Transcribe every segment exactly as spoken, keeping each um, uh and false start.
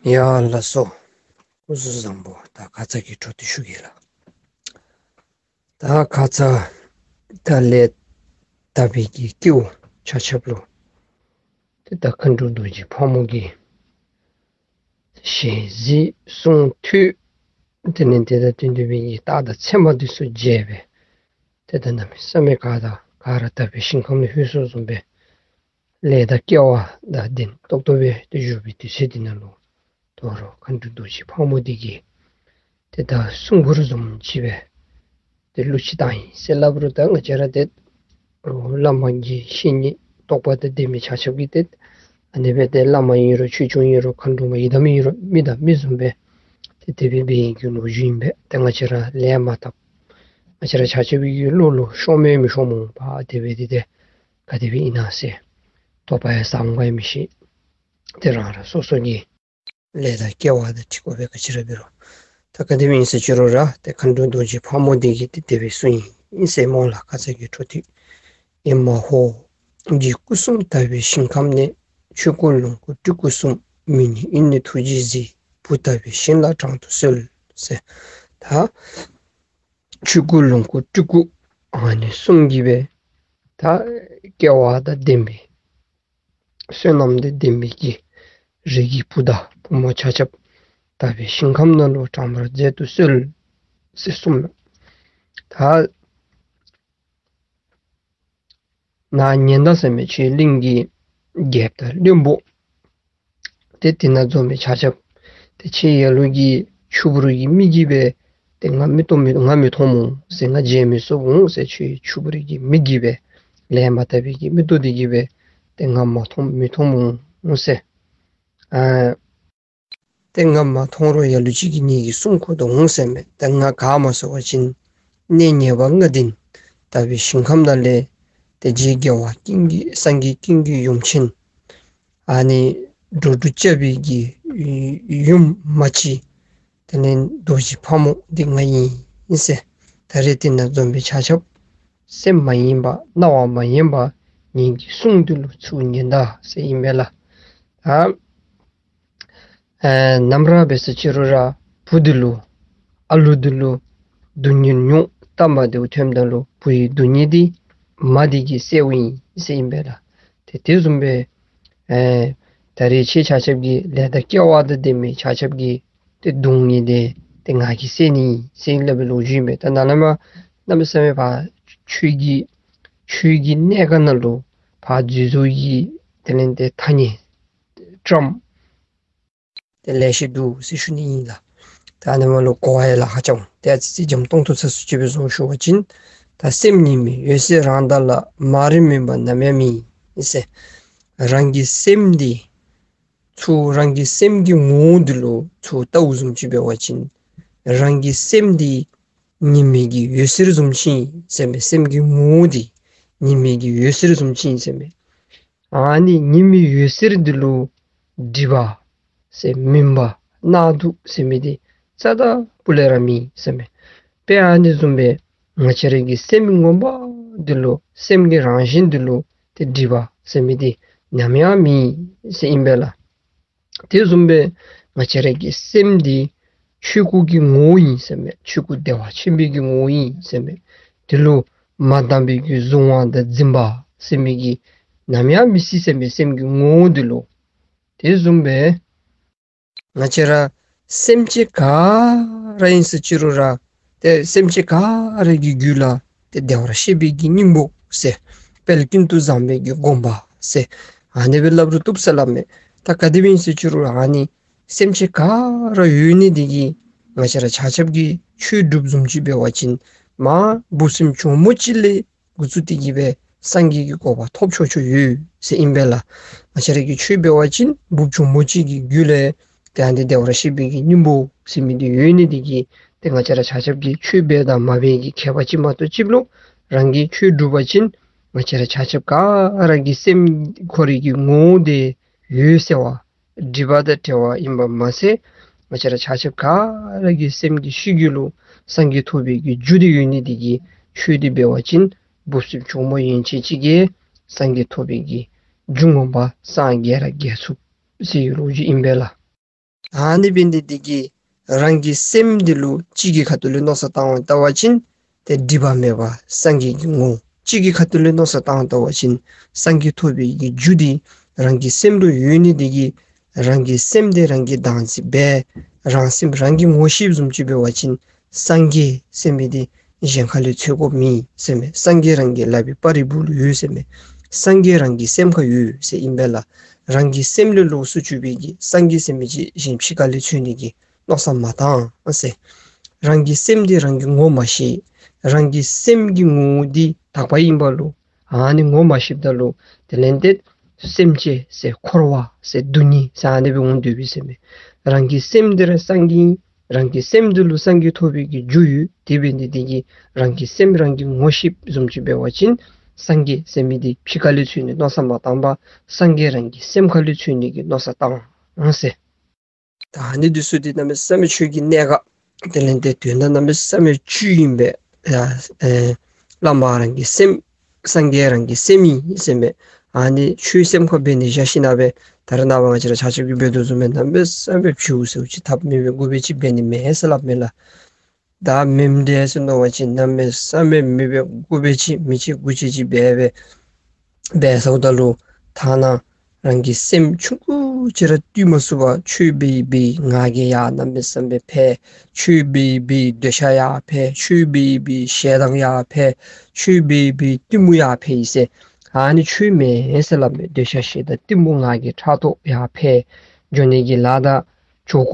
ཡ་ལགས་སོ། སྐུ་གཟུགས་བཟང་པོ། ད་ཁ་ཙ་གི་འཕྲོ་མཐུད་ཞུ་གེ་ལགས། ད་ཁ་ཙ་ད་ལས་དག་པའི་གི་སྐྱེ་བོ་ཆ་ཁྱབ་ལུ་ཏེ་ད་མཁའ་འགྲོ་རྡོ་རྗེ་ཕག་མོ་གི་ཞལ་གཟིགས་གསུང་ཐོས། དེ་ལས་དེ་དང་བསྟུན་ཏེ་སྦེ་གི་རྟགས་དང་མཚན་མ་འདི་ཚུ་མཇལ་སྦེ་ཏེ་ད་གནམ་མེད་ས་མེད་ག་དང་ག་ར་དག་པའི་ཞིང་ཁམས་ལུ་ལྷོད་སོངམ་བཟུམ་སྦེ་ལས་དང་སྐལ་བ་དང་ལྡན་ཏོག་ཏོ་སྦེ་ཏེ་བཞུགས་པའི་དུས་ཚོད་འདི་ནང་ལུ་དོ་རུང་མཁའ་འགྲོ་རྡོ་རྗེ་ཕག་མོ་འདི་གིས་ཏེ་ད་གསུང་མགུར་བཟུམ་ཅིག་སྦེ་ཏེ་གླུ་ཅིག་བཏང་ཡི་ཟེར་སླབ་རུང་ད་ང་བཅས་ར་ཏེ་བླ་མ་གི་བཤེས་གཉེན་རྟོགས་པ་དང་ལྡན་མི་ཆ་ཁྱབ་ཀྱིས་ཏེ་ཨ་ནི་སྦེ་ཏེ་བླ་མ་ཨིན་རུང་ཆོས་སྐྱོང་ཨིན་རུང་མཁའ་འགྲོ་མ་ཡི་དམ་ཨིན་རུང་མི་དང་མི་བཟུམ་སྦེ་ཏེ་དེ་སྦེ་འབད་ནི་གི་ལོ་རྒྱུས་ཨིན་པས། ཏེ་ང་བཅས་ར་ལས་མ་དག་ང་བཅས་ར་ཆ་ཁྱབ་ཀྱི་བློ་ལུ་ཤོང་མི་མི་ཤོང་སྨོ། པ་དེ་སྦེ་ཏེ་ཏེ་ག་དེ་སྦེ་ཨིན་ན་ཟེར་དོགས་པ་ཡང་ཟ་འོང་ག་ཡང་མི་ཤེས། ཏེ་རང་རང་སོ་སོ་གི་ལས་དང་སྐལ་བ་དང་འཁྲིལ་དགོ་པས། ག་ཅི་ར་འབད་རུང་ད་ག་དེ་སྦེ་ཨིན་ཟེར་ཅི་རུང་ར་ཏེ་མཁའ་འགྲོ་རྡོ་རྗེ་ཕག་མོ་འདི་གིས་ཏེ་དེ་སྦེ་གསུངས་ཡི་ཟེར་སྨོ་ལགས། ཁ་ཙ་གི་འཕྲོ་མཐུད། ཨེ་མ་ཧོ། རྗེ་སྐུ་གསུམ་དག་པའི་ཞིང་ཁམས་ནས། ཆོས་སྐུ་ལོངས་སྐུ་སྤྲུལ་སྐུ་གསུམ། མི་ཉིད་དབྱིངས་ནས་ཐུགས་རྗེས་གཟིགས། བུ་དག་པའི་ཞིང་ལ་དྲང་དུ་གསོལ་ཟེར། ད་ཆོས་སྐུ་ལོངས་སྐུ་སྤྲུལ་སྐུ་ཨ་ནི་གསུམ་གྱིས་སྦེ་ད་སྐལ་བ་དང་ལྡན་པའི་བསོད་ནམས་དང་ལྡན་པའི་གི་རིགས་ཀྱི་བུ་དང་བུ་མོ་ཆ་ཁྱབ་དག་པའི་ཞིང་ཁམས་ནང་ལུ་དྲང་པར་མཛད་དུ་གསོལ་ཟེར་གསུངས་ནུག། ད་ནཱ་ཉན་ད་ཟེར་མི་ཁྱེད་གླིང་གི་རྒྱལཔོ་དང་བློན་པོ་ཏེ་དེ་ནང་འཛོམས་མི་ཆ་ཁྱབ་ཏེ་ཁྱེད་ཡ་ལུ་གི་ཆུ་བུར་གྱི་མིག་གིས་སྦེ་ཏེ་ང་མི་མཐོང་མི་ང་མི་མཐོང་སྨོ་ཟེར། ང་མཇལ་མི་ཚུགས་འོང་ཟེར། ཁྱེད་ཆུ་བུར་གྱི་མིག་གིས་སྦེ་ལས་མ་དག་པའི་གི་མིག་ཏོ་འདི་གིས་སྦེ་ཏེ་ང་མ་མཐོང་མི་མཐོང་སྨོ་ཟེར། ཨ་ཏེ་ང་མ་མཐོང་རུང་ཡ་ལུ་ཅིག་གིས་ངེ་གི་གསུང་གོ་དོ་འོང་ཟེར་མས། ཏེ་ང་ག་སྨོ་ཟེར་བ་ཅིན་གནས་ངེས་པ་ལྔ་ལྡན་དག་པའི་ཞིང་ཁམས་ནང་ལས་ཏེ་རྗེ་རྒྱལ་བ་ཀུན་གྱི་སངས་རྒྱས་ཀུན་གྱི་ཡུམ་ཆེན་ཨ་ནི་འགྲོ་དྲུག་སྐྱོབ་པའི་གི་ཡུམ་མ་གཅིག་དེ་ལས་རྡོ་རྗེ་ཕག་མོ་འདི་ང་ཨིན་ཟེར། ད་རེས་དེ་ནང་འཛོམས་པའི་ཆ་ཁྱབ་སེམས་མ་ཡེངས་པར་རྣ་བ་མ་ཡེངས་པར་ངེ་གི་གསུང་འདི་ལུ་ཚུར་ཉན་ད་ཟེར་ཨིན་པས་ལགས། ད་ཨེ་ནམ་ར་འབད་ཟེར་ཅི་རུང་ར་བུ་འདི་ལུ་ཨ་ལུ་འདི་ལུ་སྡུག་བསྔལ་མྱོང་སྟབས་མ་བདེཝ་ཐོནམ་ད་ལུ་བུ་ཡི་སྡུག་བསྔལ་འདི་མ་འདི་གིས་སེལཝ་ཨིན་ཟེར་ཨིན་པས་ལགས། ཏེ་དེ་བཟུམ་སྦེ་ཨེ་ད་རེས་ཁྱེད་ཆ་ཁྱབ་ཀྱི་ལས་དང་སྐལ་བ་དང་ལྡན་མི་ཆ་ཁྱབ་ཀྱི་ཏེ་སྡུག་བསྔལ་འདི་ཏེ་ང་གིས་སེལ་ནི་ཟེར་སླབ་པའི་ལོ་རྒྱུས་ཨིན་པས། ད་ནཱ་ལས་མར་གནམ་མེད་ས་མེད་ཕར་ཆོས་ཀྱི་ཆོས་ཀྱི་གནས་ཁང་ནང་ལུ་ཕར་འཛུལ་འཛུལཝ་གི་དེ་ལས་ཏེ་ཐ་སྙད་བཀྲམ་ཏེ་ལེ་ཤ་འདུག་ཟེར་ཞུ་ནི་ཨིན་ལགས། ད་ཨ་ནི་མར་ལུ་གོ་བ་ཡང་ལཱ་ཁག་ཅིག་འོང་། ཏེ་ཨ་ཙི་ཙི་འཇམ་ཏོང་ཏོ་ས་སུ་ཅིག་སྦེ་བཟོ་ཞུ་བ་ཅིན། ད་སེམས་ཉིད་མེད་འོད་གསལ་རང་དག་ལ། མ་རིག་མུན་པ་ནམ་ཡང་མེད་ཟེར། རང་གི་སེམས་འདི་ཚུར་རང་གི་སེམས་ཀྱི་ངོ་བོ་འདི་ལུ་ཚུར་བལྟཝ་བཟུམ་ཅིག་འབད་བ་ཅིན་རང་གི་སེམས་འདི་ཉི་མའི་གི་འོད་ཟེར་བཟུམ་ཅིག་ཨིན་ཟེར་མས། སེམས་ཀྱི་ངོ་བོ་འདི་ཉི་མའི་གི་འོད་ཟེར་བཟུམ་ཅིག་ཨིན་ཟེར་མས། ཨ་ནི་ཉི་མའི་འོད་ཟེར་འདི་ལུ་སྒྲིབ་པ་ཟེར་མུན་པ་གནག་དུག་ཟེར་མི་འདི་རྩ་དང་སྤུ་ལས་ར་མེད་ཟེར་མས། དཔེ་ཨ་ནི་བཟུམ་སྦེ་ང་བཅས་ར་གི་སེམས་ངོ་མ་འདི་ལུ་སེམས་ཀྱི་རང་བཞིན་འདི་ལུ་ཏེ་སྒྲིབ་པ་ཟེར་མི་འདི་ནམ་ཡང་མེད་ཟེར་ཨིན་པས་ལགས། དེ་བཟུམ་སྦེ་ང་བཅས་ར་གི་སེམས་འདི་ཆོས་སྐུ་གི་ངོ་བོ་ཨིན་ཟེར་མས། ཆོས་སྐུ་བདེ་བ་ཆེན་པོའི་གི་ངོ་བོ་ཨིན་ཟེར་མས། དེ་ལུ་མ་དག་པའི་གི་གཟུང་བ་དང་འཛིན་པ་ཟེར་མི་གིས་ནམ་ཡང་མི་སྲིད་ཟེར་མས། སེམས་ཀྱི་ངོ་བོ་འདི་ལུ། དེ་བཟུམ་སྦེ་ང་བཅས་ར་སེམས་ཅན་ག་ར་ཨིན་ཟེར་ཅི་རུང་ར་ཏེ་སེམས་ཅན་ག་ར་གི་རྒྱུད་ལ་ཏེ་བདེ་བར་གཤེགས་པའི་གི་སྙིང་པོ་ཟེར་དཔལ་ཀུན་ཏུ་བཟང་པོའི་གི་དགོངས་པ་ཟེར་ཨ་ནི་སྦེ་སླབ་རུང་བཏུབ་ཟེར་སླབ་མས། ད་ག་དེ་སྦེ་ཨིན་ཟེར་ཅི་རུང་ཨ་ནི་སེམས་ཅན་ག་ར་ཡོད་ནི་འདི་གིས་ང་བཅས་ར་ཆ་ཁྱབ་ཀྱིས་ཆོས་སྒྲུབ་བཟུམ་ཅིག་འབད་བ་ཅིན་མར་འབུཔ་སྲིནམོ་གྱོག་མོ་ཅིག་ལས་འགོ་བཙུགས་ཏེ་གི་སྦེ་སངས་རྒྱས་ཀྱི་གོ་འཕང་ཐོབ་ཆོག་ཆོག་ཡོད་ཟེར་ཨིན་པས་ལགས། ང་བཅས་ར་གིས་ཆོས་འབད་བ་ཅིན་འབུཔ་གྱོག་མོ་ཅིག་གི་རྒྱུད་ལས་ཏེ་ཨ་ནི་བདེ་བར་གཤེགས་པའི་གི་སྙིང་པོ་ཟེར་མི་འདི་ཡོད་ནི་འདི་གིས་ཏེ་ང་བཅས་ར་ཆ་ཁྱབ་ཀྱིས་ཆོས་འབད་དང་མ་འབད་ཀྱི་ཁྱད་པར་ཅིག་མ་གཏོགས་ཅིག་ལུ་རང་གིས་ཆོས་སྒྲུབ་པ་ཅིན་ང་བཅས་ར་ཆ་ཁྱབ་ག་ར་གི་སེམས་ཁོ་རའི་གི་ངོ་བོ་འདི་ཡོད་ཟེར་བ་སྒྲིབ་པ་དང་བྲལ་བ་ཨིན་པ་མ་ཚད་ང་བཅས་ར་ཆ་ཁྱབ་ག་ར་གི་སེམས་ཀྱི་ཤེས་རྒྱུད་ལུ་སངས་རྒྱས་ཐོབ་པའི་གི་རྒྱུ་འདི་ཡོད་ནི་འདི་གིས་ཆོས་འདི་འབད་བ་ཅིན་འབུཔ་སྲིནམོ་གྱོག་མོ་ཡན་ཆད་ཅིག་གིས་སངས་རྒྱས་ཐོབ་པའི་གི་རྒྱུ་ངོ་མ་སངས་རྒྱས་ར་རྒྱས་ཚུགས་ཟེར་བའི་ལོ་རྒྱུས་ཨིན་པས་ལགས། ཨ་ནི་འབད་ནི་འདི་གིས་རང་གི་སེམས་འདི་ལུ་གཅིག་གི་ཁ་ཐུག་ལས་མནོ་བསམ་བཏང་བ་བལྟ་བ་ཅིན་ཏེ་སྒྲིབ་པ་མེད་པ་སངས་རྒྱས་ཀྱི་ངོ་བོ། གཅིག་གི་ཁ་ཐུག་ལས་མནོ་བསམ་བཏང་བ་བལྟ་བ་ཅིན་སངས་རྒྱས་ཐོབ་པའི་གི་རྒྱུ་འདི་རང་གི་སེམས་ལུ་ཡོད་ནི་འདི་གིས་རང་གི་སེམས་འདི་རང་གིས་བདག་འཛིན་འབད་རང་སེམས་རང་གིས་ངོ་ཤེསཔ་བཟུམ་ཅིག་འབད་བ་ཅིན་སངས་རྒྱས་ཟེར་མི་འདི་གཞན་ཁ་ལས་འཚོལ་དགོཔ་མེད་ཟེར་མས། སངས་རྒྱས་རང་གི་ལག་པའི་པར་རིས་སྦུག་ལུ་ཡོད་ཟེར་མས། སངས་རྒྱས་རང་གི་སེམས་ཁར་ཡོད་ཟེར་ཨིན་པས་ལགས། རང་གི་སེམས་ལས་ལོགས་སུ་གྱུར་པའི་གི་སངས་རྒྱས་ཟེར་མི་ཅིག་གཞན་ཕྱི་ཁ་ལས་འཚོལ་ནི་གི་མནོ་བསམ་མ་བཏང་ཟེར། རང་གི་སེམས་འདི་རང་གིས་ངོ་མ་ཤེས། རང་གི་སེམས་ཀྱི་ངོ་བོ་འདི་དག་པ་ཨིན་པ་ལུ་ཨ་ནི་ངོ་མ་ཤེསཔ་ད་ལུ་དེ་ལས་ཏེ་སེམས་ཅན་ཟེར་འཁོར་བ་ཟེར་སྡུག་བསྔལ་ཟེར་ཨ་ནི་སྦེ་འོང་དོ་པས་ཟེར་མས། རང་གི་སེམས་འདི་ར་སངས་རྒྱས་ཨིན། རང་གི་སེམས་འདི་ལུ་སངས་རྒྱས་ཐོབ་པའི་གི་རྒྱུ་ཡོད། དེ་འབད་ནི་འདི་གིས་རང་གི་སེམས་རང་གིས་ངོ་ཤེསཔ་བཟུམ་ཅིག་འབད་བ་ཅིན་སངས་རྒྱས་ཟེར་མི་འདི་ཕྱི་ཁ་ལས་འཚོལ་ནི་མནོ་བསམ་མ་བཏང་པར་སངས་རྒྱས་རང་གི་སེམས་ཁ་ལས་འཚོལ་ནི་གི་མནོ་བསམ་བཏང་ཟེར། ད་ཨ་ནི་འདི་ཚུ་འདི་གནམ་མེད་ས་མེད་ཆོས་ཀྱི་གནད་འགག་དེ་ལས་ཏེ་དོན་དག་གནམ་མེད་ས་མེད་བཅུད་ཨིན་པས། ཡ་ཨེ་བླ་མ་རང་གི་སེམས་སངས་རྒྱས་རང་གི་སེམས་ཨིན་ཟེར་མས། ཨ་ནི་ཆོས་སེམས་ཁར་འབད་ནི་བཞག་ཞིནམ་ལས་ད་རེས་ནངས་པ་ང་བཅས་ར་ཆ་ཁྱབ་ཀྱིས་འབད་དོ་བཟུམ་སྦེ་གནམ་མེད་ས་མེད་བྱུས་ཟེར་ཅིག་ཐབས་མེད་པའི་དགོས་པ་ཅིག་འབད་ནི་མེད་ཟེར་སླབ་མས་ལགས། ད་མེནམ་འདྲས་ཟེར་མནོ་བ་ཅིན་གནམ་མེད་ས་མེད་མེད་པའི་དགོས་པ་ཅིག་མི་ཅིག་དགོས་ཅིག་ཅིག་འབད་འབད་འབད་ཟེརཝ་ད་ལུ་ཐ་ན་རང་གི་སེམས་ཆུང་ཀུ་ཅིག་ར་བཏུལ་མ་ཚུགས་པར་ཆོས་འབད་འབད་ང་རྒྱལ་ཡར་གནམ་མེད་ས་མེད་འཕེལ། ཆོས་འབད་འབད་འདོད་ཆགས་ཡར་འཕེལ། ཆོས་འབད་འབད་ཞེ་སྡང་ཡར་འཕེལ། ཆོས་འབད་འབད་གཏི་མུག་ཡར་འཕེལ་ཡི་ཟེར། ཨ་ནི་ཆོས་མེན་ཟེར་སླབ་མས། འདོད་ཆགས་ཞེ་སྡང་གཏི་མུག་ང་རྒྱལ་ཕྲག་དོག་ཡར་འཕེལ། འགྱོ་ནི་གི་ལཱ་དང་ཆོ་ག་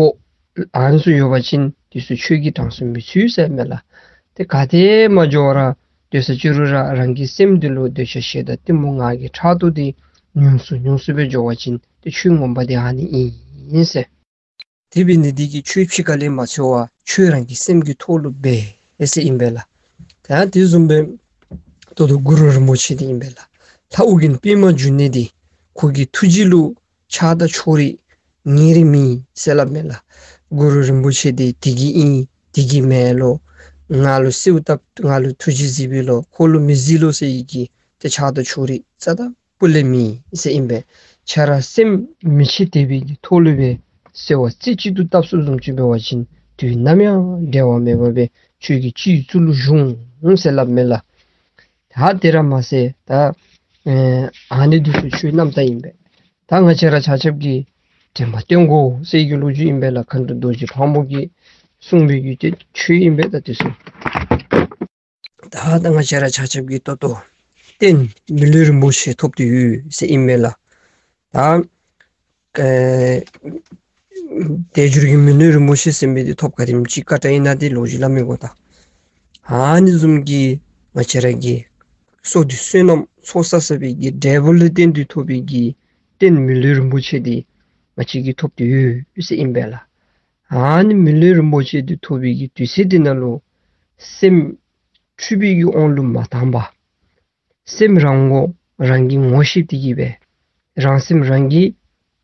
ཨ་ནི་ཚུ་ཡོད་པ་ཅིན་དེ་ཚུ་ཆོས་ཀྱི་གྲངས་སུ་མི་ཚུད་ཟེར་མས་ལགས། ཏེ་ག་ཏེ་མ་འགྱོ་ར་སྡོད་ས་ཅི་རུང་ར་རང་གི་སེམས་འདི་ལུ་འདོད་ཆགས་ཞེ་སྡང་གཏི་མུག་ང་རྒྱལ་ཕྲག་དོག་འདི་ཉུང་སུ་ཉུང་སུ་སྦེ་འགྱོ་བ་ཅིན་ཏེ་ཆོས་ངོ་མ་འདི་ཨ་ནི་ཨིན་ཟེར། དེ་འབད་ནི་འདི་གིས་ཆོས་ཕྱི་ཁ་ལས་མ་འཚོལ་བར་ཆོས་རང་གི་སེམས་ཀྱི་ཐོག་ལུ་འབད་ཟེར་ཨིན་པས་ལགས། ད་དེ་བཟུམ་སྦེ་ད་ལྟོ་གུ་རུ་རིན་པོ་ཆེ་འདི་ཨིན་པས་ལགས། ལྷ་ཨོ་རྒྱན་པདྨ་འབྱུང་གནས་འདི་ཁོ་གི་ཐུགས་རྗེ་ལུ་ཆགས་སྡང་ཕྱོགས་རིས་ཉེ་རིང་མེད་ཟེར་སླབ་མས་ལགས། གུ་རུ་རིན་པོ་ཆེ་འདི་དེ་གི་ཨིན་དེ་གི་མེན་ལོ། ང་ལུ་གསོལཝ་བཏབ་ང་ལུ་ཐུགས་རྗེ་གཟིགས་པས་ལོ་ཁོ་ལུ་མི་གཟིགས་ལོ་ཟེར་བའི་གི་ཏེ་ཆགས་སྡང་ཕྱོགས་རིས་རྩ་དང་སྤུ་ལས་མེད་ཟེར་ཨིན་པས། ཆ་ར་སེམས་མི་ཕྱེད་དད་པའི་གི་ཐོག་ལུ་སྦེ་གསོལ་བ་རྩེ་གཅིག་ཏུ་བཏབ་ཚུགསཔ་བཟུམ་ཅིག་འབད་བ་ཅིན་དུས་ནམ་ཡང་འབྲལ་བ་མེད་པར་སྦེ་ཆོས་ཀྱི་སྤྱི་གཙུག་ལུ་བཞུགས་འོང་ཟེར་སླབ་མས་ལགས། ད་དེ་ར་མ་ཚད་ད་ཨེ་ཨ་ནི་འདི་ཚུ་ཆོས་རྣམ་དག་ཨིན་པས། ད་ང་བཅས་ར་ཆ་ཁྱབ་ཀྱིས་དྲན་པ་བསྟེན་དགོ་ཟེར་གྱི་ལོ་རྒྱུས་ཨིན་པས་ལགས། མཁའ་འགྲོ་རྡོ་རྗེ་ཕག་མོ་གིས་གསུངས་པའི་གི་ཏེ་ཆོས་ཨིན་པས། ད་དེ་ཚུ་ད་ད་ང་བཅས་ར་ཆ་ཁྱབ་ཀྱིས་ད་ལྟོ་རྟེན་མི་ལུས་རིན་པོ་ཆེ་ཐོབ་སྟེ་ཡོད་ཟེར་ཨིན་མས་ལགས། ད་ཨེ་དལ་འབྱོར་གྱི་མི་ལུས་རིན་པོ་ཆེ་ཟེར་མི་འདི་ཐོབ་ག་དེམ་ཅིག་དཀའ་དྲགས་ཨིན་ན་འདི་ལོ་རྒྱུས་སླབ་མི་དགོ། ད་ཨ་ནི་བཟུམ་གྱི་ང་བཅས་ར་གི་བསོད་བདེ་བསོད་ནམས་ཚོགས་བསགས་བསགས་པའི་གི་འབྲས་བུ་ལུ་བརྟེན་ཏེ་ཐོབ་པའི་གི་རྟེན་མི་ལུས་རིན་པོ་ཆེ་འདི་ང་བཅས་ཀྱིས་ཐོབ་སྟེ་ཡོད་ཟེར་ཨིན་པས་ལགས། ཨ་ནི་མི་ལུས་རིན་པོ་ཆེ་འདི་ཐོབ་པའི་གི་དུས་ཚོད་འདི་ནང་ལུ་སེམས་འཁྲུལ་པའི་གི་དབང་ལུ་མ་བཏང་པར་སེམས་རང་ངོ་རང་གིས་ངོ་ཤེས་ཏེ་གི་སྦེ་རང་སེམས་རང་གིས་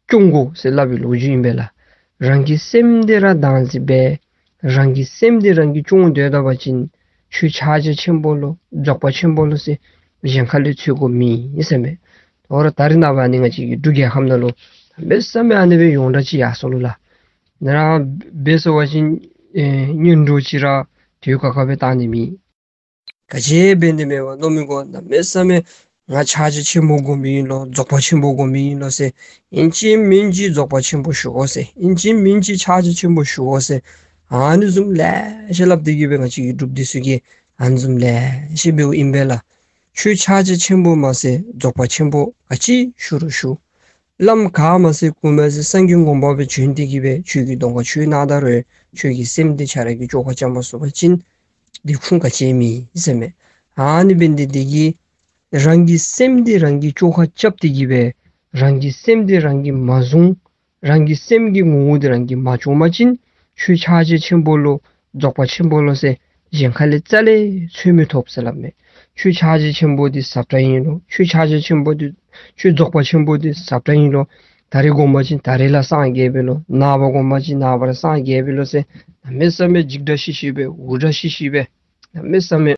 སྐྱོང་དགོ་ཟེར་སླབ་པའི་ལོ་རྒྱུས་ཨིན་པས་ལགས། རང་གི་སེམས་འདི་ར་བདག་འཛིན་འབད་རང་གི་སེམས་འདི་རང་གིས་སྐྱོང་སྡོད་ད་པ་ཅིན་ཆོས་ཕྱག་རྒྱ་ཆེན་པོ་ལོ་རྫོགས་པ་ཆེན་པོ་ལོ་ཟེར་གཞན་ཁ་ལས་འཚོལ་དགོཔ་མེད་ཟེར་མས། ད་རུང་ད་རེས་ནངས་པ་ཨ་ནི་ང་བཅས་ཀྱི་འབྲུག་རྒྱལ་ཁབ་ནང་ལུ་གནམ་མེད་ས་མེད་ཨ་ནི་སྦེ་ཡོངས་གྲགས་ཅིག་ཡར་སོང་ནུག་ལགས། ནཱ་ར་འབད་ཟེར་བ་ཅིན་ཨེ་སྔོན་འགྲོ་ཅིག་ར་དེ་ཁར་ཁ་སྦེ་བཏང་ནི་མེད། ག་ཅི་འབད་ནི་མེད་པར་མནོ་མི་དགོ། གནམ་མེད་ས་མེད་ང་ཕྱག་རྒྱ་ཆེན་པོ་དགོ་མི་ཨིན་ལོ་རྫོགས་པ་ཆེན་པོ་དགོ་མི་ཨིན་ལོ་ཟེར་ཨིན་ཅི་མིན་ཅི་རྫོགས་པ་ཆེན་པོ་ཞུ་དགོ་ཟེར་ཨིན་ཅི་མིན་ཅི་ཕྱག་རྒྱ་ཆེན་པོ་ཞུ་དགོ་ཟེར་ཨ་ནི་བཟུམ་ལེ་ཤ་སླབ་སྟེ་གི་སྦེ་ང་བཅས་ཀྱི་འབྲུགཔ་འདི་ཚུ་གིས་ཨ་ནི་བཟུམ་ལེ་ཤ་འབདཝ་ཨིན་པས་ལགས། ཆོས་ཕྱག་རྒྱ་ཆེན་པོ་མ་ཚད་རྫོགས་པ་ཆེན་པོ་ག་ཅི་ཞུ་རུང་ཞུ། བླམ་ག་མ་ཚད་གུ་མ་ཚད་སངས་རྒྱས་ངོ་མ་སྦེ་བྱོན་ཏེ་གི་སྦེ་ཆོས་ཀྱི་གདོང་ཁར་ཆོས་གནང་ད་རུང་ཁྱོད་ཀྱི་སེམས་འདི་ཁྱོད་ར་གིས་བཅོ་ཁ་རྐྱབ་མ་ཚུགས་པ་ཅིན་འདི་ཁུངས་ག་ཅི་མེད་ཟེར་མས། ཨ་ནི་འབད་ནི་འདི་གིས་རང་གི་སེམས་འདི་རང་གིས་བཅོ་ཁ་རྐྱབ་སྟེ་གི་སྦེ་རང་གི་སེམས་འདི་རང་གིས་མ་བཟུང་རང་གི་སེམས་ཀྱི་ངོ་བོ་འདི་རང་གིས་མ་སྐྱོང་པ་ཅིན་ཆོས་ཕྱག་རྒྱ་ཆེན་པོ་ལོ་རྫོགས་པ་ཆེན་པོ་ལོ་ཟེར་གཞན་ཁ་ལས་རྩ་ལས་འཚོལ་མི་ཐོབ་ཟེར་སླབ་མས། ཆོས་ཕྱག་རྒྱ་ཆེན་པོ་འདི་ཟབ་དྲགས་ཨིན་ལོ། ཆོས་ཕྱག་རྒྱ་ཆེན་པོ་འདི་ཆོས་རྫོགས་པ་ཆེན་པོ་འདི་ཟབ་དྲགས་ཨིན་ལོ། ད་རེས་དགོ་པ་ཅིན་ད་རེས་ལས་སངས་རྒྱས་པས་ལོ། ནངས་པ་དགོ་པ་ཅིན་ནངས་པ་ར་སངས་རྒྱས་པས་ལོ་ཟེར་གནམ་མེད་ས་མེད་འཇིགས་སྐྲག་ཤི་ཤི་སྦེ་འུ་སྐྲག་ཤི་ཤི་སྦེ་གནམ་མེད་ས་མེད་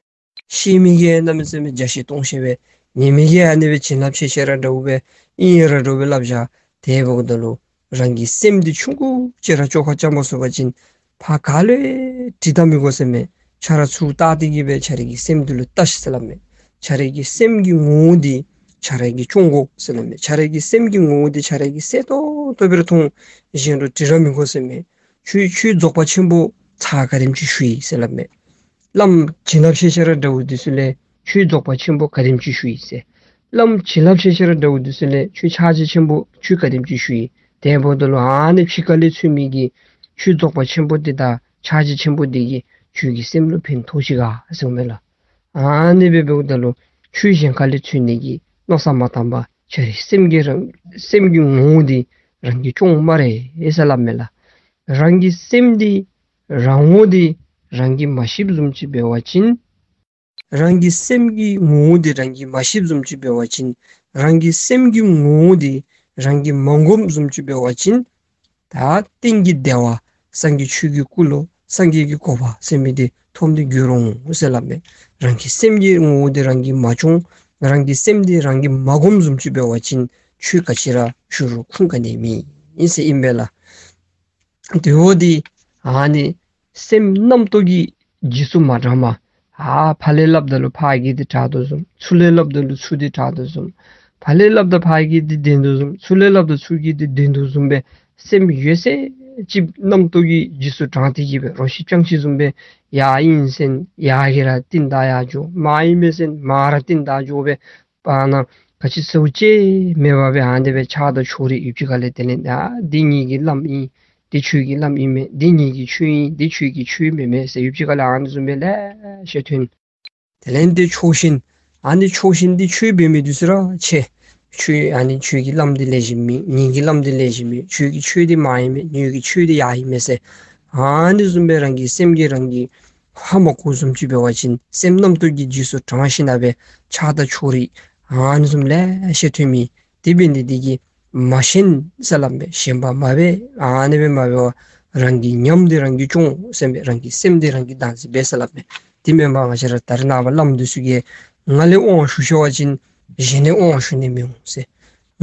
ཤེས་མི་གིས་གནམ་མེད་ས་མེད་བརྒྱ་ཤེས་སྟོང་ཤེས་སྦེ་ཉན་མི་གིས་ཨ་ནི་སྦེ་བྱིན་རླབས་ཆེ་ཆེ་ར་འདྲཝ་སྦེ་ཨིན་ར་འདྲཝ་སྦེ་སླབ་བཞག། དེ་འབདཝ་ད་ལུ་ རང་གི་སེམས་འདི་ཆུང་ཀུ་ཅིག་ར་བཅོ་ཁ་རྐྱབ་མ་ཚུགས་པ་ཅིན་ཕར་ག་ལུ་ཡང་དྲི་བལྟ་མི་དགོ་ཟེར་མས། ཁྱོད་ར་ཚུར་བལྟ་སྟེ་གི་སྦེ་ཁྱོད་རའི་གི་སེམས་འདི་ལུ་བལྟ་ཤིག་ཟེར་སླབ་མས། ཁྱོད་རའི་གི་སེམས་ཀྱི་ངོ་བོ་འདི་ཁྱོད་ར་གིས་སྐྱོང་དགོ་ཟེར་སླབ་མས། ཁྱོད་རའི་གི་སེམས་ཀྱི་ངོ་བོ་འདི་ཁྱོད་ར་གིས་གསལ་ཏོག་ཏོ་སྦེ་ར་མཐོང་། གཞན་ལུ་དྲི་ར་མི་དགོ་ཟེར་མས། ཁྱོད་ཆོས་རྫོགས་པ་ཆེན་པོ་ཚར་ག་དེམ་ཅིག་ཞུ་ཡི་ཟེར་སླབ་མས། བླམ་བྱིན་རླབས་ཆེ་ཆེ་ར་འདྲཝ་འདི་ཚུ་ལས་ཆོས་རྫོགས་པ་ཆེན་པོ་ག་དེམ་ཅིག་ཞུ་ཡི་ཟེར། བླམ་བྱིན་རླབས་ཆེ་ཆེ་ར་འདྲཝ་འདི་ཚུ་ལས་ཁྱོད་ཕྱག་རྒྱ་ཆེན་པོ་ཆོས་ག་དེམ་ཅིག་ཞུ་ཡི། དེ་འབདཝ་ད་ལུ་ཨ་ནི་ཕྱི་ཁ་ལས་ཚུད་མི་གི་ཆོས་རྫོགས་པ་ཆེན་པོ་འདི་དང་ཕྱག་རྒྱ་ཆེན་པོ་འདི་གིས་ཁྱོད་ཀྱི་སེམས་ལུ་ཕན་ཐོགས་ཅི་ག་ཟེར་མས་ལགས། ཨ་ནི་སྦེ་འབདཝ་ད་ལུ་ཆོས་གཞན་ཁ་ལས་ཚུད་ནི་གི་མནོ་བསམ་མ་བཏང་པར་ཁྱོད་རའི་སེམས་ཀྱི་རང་སེམས་ཀྱི་ངོ་བོ་འདི་རང་གིས་སྐྱོང་སྨ་རེ་ཟེར་སླབ་མས་ལགས། རང་གི་སེམས་འདི་རང་ངོ་འདི་རང་གིས་མ་ཤེསཔ་བཟུམ་ཅིག་འབད་བ་ཅིན། རང་གི་སེམས་ཀྱི་ངོ་བོ་འདི་རང་གིས་མ་ཤེསཔ་བཟུམ་ཅིག་འབད་བ་ཅིན། རང་གི་སེམས་ཀྱི་ངོ་བོ་འདི་རང་གིས་མ་སྒོམ་བཟུམ་ཅིག་འབད་བ་ཅིན། ད་གཏན་གྱི་བདེ་བ་སངས་རྒྱས་ཆོས་ཀྱི་སྐུ་ལུ་སངས་རྒྱས་ཀྱི་གོ་འཕང་ཟེར་མི་འདི་ཐོབ་སྟེ་འགྱུར་འོང་ཟེར་སླབ་མས། རང་གི་སེམས་ཀྱི་ངོ་བོ་འདི་རང་གིས་མ་སྐྱོང་། རང་གི་སེམས་འདི་རང་གིས་མ་སྒོམ་བཟུམ་ཅིག་འབད་བ་ཅིན་ཆོས་ག་ཅི་ར་ཞུ་རུང་ཁུངས་ག་ནི་མེད་ཨིན་ཟེར་ཨིན་པས་ལགས། དེ་འབདཝ་ད་ཨ་ནི་སེམས་རྣམ་རྟོག་གི་རྗེས་སུ་མ་འབྲངས་པར། ཨ་ཕར་ལས་སླབ་ད་ལུ་ཕར་གྱི་འདི་དྲག་དོ་བཟུམ། ཚུར་ལས་སླབ་ད་ལུ་ཚུར་འདི་དྲག་དོ་བཟུམ། ཕར་ལས་སླབ་ད་ཕར་གྱི་འདི་བདེན་དོ་བཟུམ། ཚུར་ལས་སླབ་ད་ཚུར་གྱི་འདི་བདེན་དོ་བཟུམ་སྦེ་སེམས་ཡོད་ཚད་ཅིག་རྣམ་རྟོག་གི་རྗེས་སུ་འབྲངས་ཏེ་གི་སྦེ་རོ་ཁྱི་སྤྱང་ཁྱི་བཟུམ་སྦེ་ཡར་ཨིན་ཟེར་ན་ཡར་གྱིས་ར་རྟིང་བདའ་ཡར་འགྱོ། མར་ཨིན་མས་ཟེར་ན་མར་ར་རྟིང་བདའ་འགྱོ་སྦེ་བར་ན་ག་ཅི་ཟེར་བ་ཅིན་མེད་པར་སྦེ་ཨ་ནི་སྦེ་ཆགས་སྡང་ཕྱོགས་རིས་ཡུདཔ་ཅིག་ཁ་ལས་དེ་ལས་ཨ་འདི་ངེ་གི་བླམ་ཨིན། འདི་ཁྱོད་ཀྱི་བླམ་ཨིན་མས། འདི་ངེ་གི་ཆོས་ཨིན། འདི་ཁྱོད་ཀྱི་ཆོས་མེན་མས་ཟེར་ཡུདཔ་ཅིག་ཁ་ལས་ཨ་ནི་བཟུམ་སྦེ་ལེ་ཤ་ཐོན། དེ་ལས་འདི་ཕྱོགས་ཞེན། ཨ་ནི་ཕྱོགས་ཞེན་འདི་ཆོས་འབད་མི་འདི་ཚུ་ར་ཆེ། ཁྱོད་ཨ་ནི་ཁྱོད་ཀྱི་བླམ་འདི་ལེགས་ཤོམ་མེད། ངེ་གི་བླམ་འདི་ལེགས་ཤོམ་མེད། ཁྱོད་ཀྱི་ཆོས་འདི་མར་ཨིན་མས། ངེ་གི་ཆོས་འདི་ཡར་ཨིན་མས་ཟེར། ཨ་ནི་བཟུམ་སྦེ་རང་གི་སེམས་ཀྱིས་རང་གིས་ཧ་མ་གོ་བཟུམ་ཅིག་འབད་བ་ཅིན་སེམས་རྣམ་རྟོག་གི་རྗེས་སུ་འབྲང་ཞིནམ་ལས་ཆགས་སྡང་ཕྱོགས་རིས་ཨ་ནི་བཟུམ་ལེ་ཤ་ཐོན་མི། དེ་འབད་ནི་འདི་གིས་མ་ཞེན་ཟེར་སླབ་མས། ཞེན་པ་མ་འབད། ཨ་ནི་སྦེ་མ་འབད་བར་རང་གི་ཉམས་འདི་རང་གིས་སྐྱོང་ཟེར་མས། རང་གི་སེམས་འདི་རང་གིས་བདག་འཛིན་འབད་ཟེར་སླབ་མས། དེ་མེན་པར་ང་བཅས་ར་ད་རེས་ནངས་པ་བླམ་འདི་ཚུ་གིས་ང་ལས་དབང་ཞུ་ཤེས་པ་ཅིན་གཞན་ལས་དབང་ཞུ་ནི་མི་འོང་ཟེར།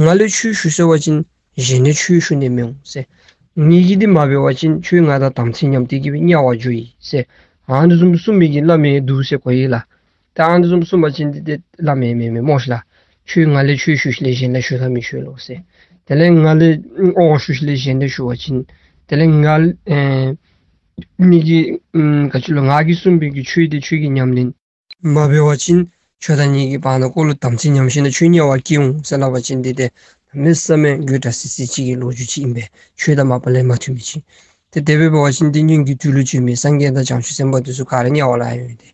ང་ལས་ཆོས་ཞུ་ཤེས་པ་ཅིན་གཞན་ལས་ཆོས་ཞུ་ནི་མི་འོང་ཟེར། ངེ་གི་འདི་མ་འབད་བ་ཅིན་ཁྱོད་ང་དང་དམ་ཚིག་ཉམས་ཏེ་གི་སྦེ་དམྱལ་བར་འགྱོ་ཡི་ཟེར། ཨ་ནི་བཟུམ་གསུངས་མི་གི་བླམ་ཡང་འདུག་ཟེར་གོ་ཡི་ལགས། ད་ཨ་ནི་བཟུམ་གསུངས་པ་ཅིན་འདི་ཏེ་བླམ་ཡང་མེན་མས་སྨོ་ཤ་ལགས། ཁྱོད་ང་ལས་ཆོས་ཞུ་ཞིནམ་ལས་གཞན་ལས་ཞུ་ད་མི་ཞུ་ལོ་ཟེར། དེ་ལས་ང་ལས་དབང་ཞུ་ཞིནམ་ལས་གཞན་ལས་ཞུ་བ་ཅིན་དེ་ལས་ང་ཨེ་མི་གི་ཨམ་ག་ཅི་ལོ་ང་གིས་གསུངས་པའི་གི་ཆོས་འདི་ཁྱོད་ཀྱིས་ཉམས་ལེན་མ་འབད་བ་ཅིན་ཁྱོད་དང་ངེ་གི་བར་ན་ཁོ་ལུ་དམ་ཚིག་ཉམས་ཞིནམ་ལས་ཁྱོད་དམྱལ་བར་སྐྱེ་འོང་ཟེར་སླབ་པ་ཅིན་འདི་ཏེ་གནམ་མེད་ས་མེད་དགོད་བྲ་སི་སི་ཅིག་གི་ལོ་རྒྱུས་ཅིག་ཨིན་པས། ཆོས་དང་མ་པ་ལས་མ་མཐུན་མི་ཅིག། ཏེ་དེ་སྦེ་འབད་བ་ཅིན་འདི་སྔོན་གྱི་དུས་ལུ་བྱོན་མི་སངས་རྒྱས་དང་བྱང་ཆུབ་སེམས་དཔའ་འདི་ཚུ་ག་ར་དམྱལ་བ་ལུ་ཡར་འོང་སྟེ།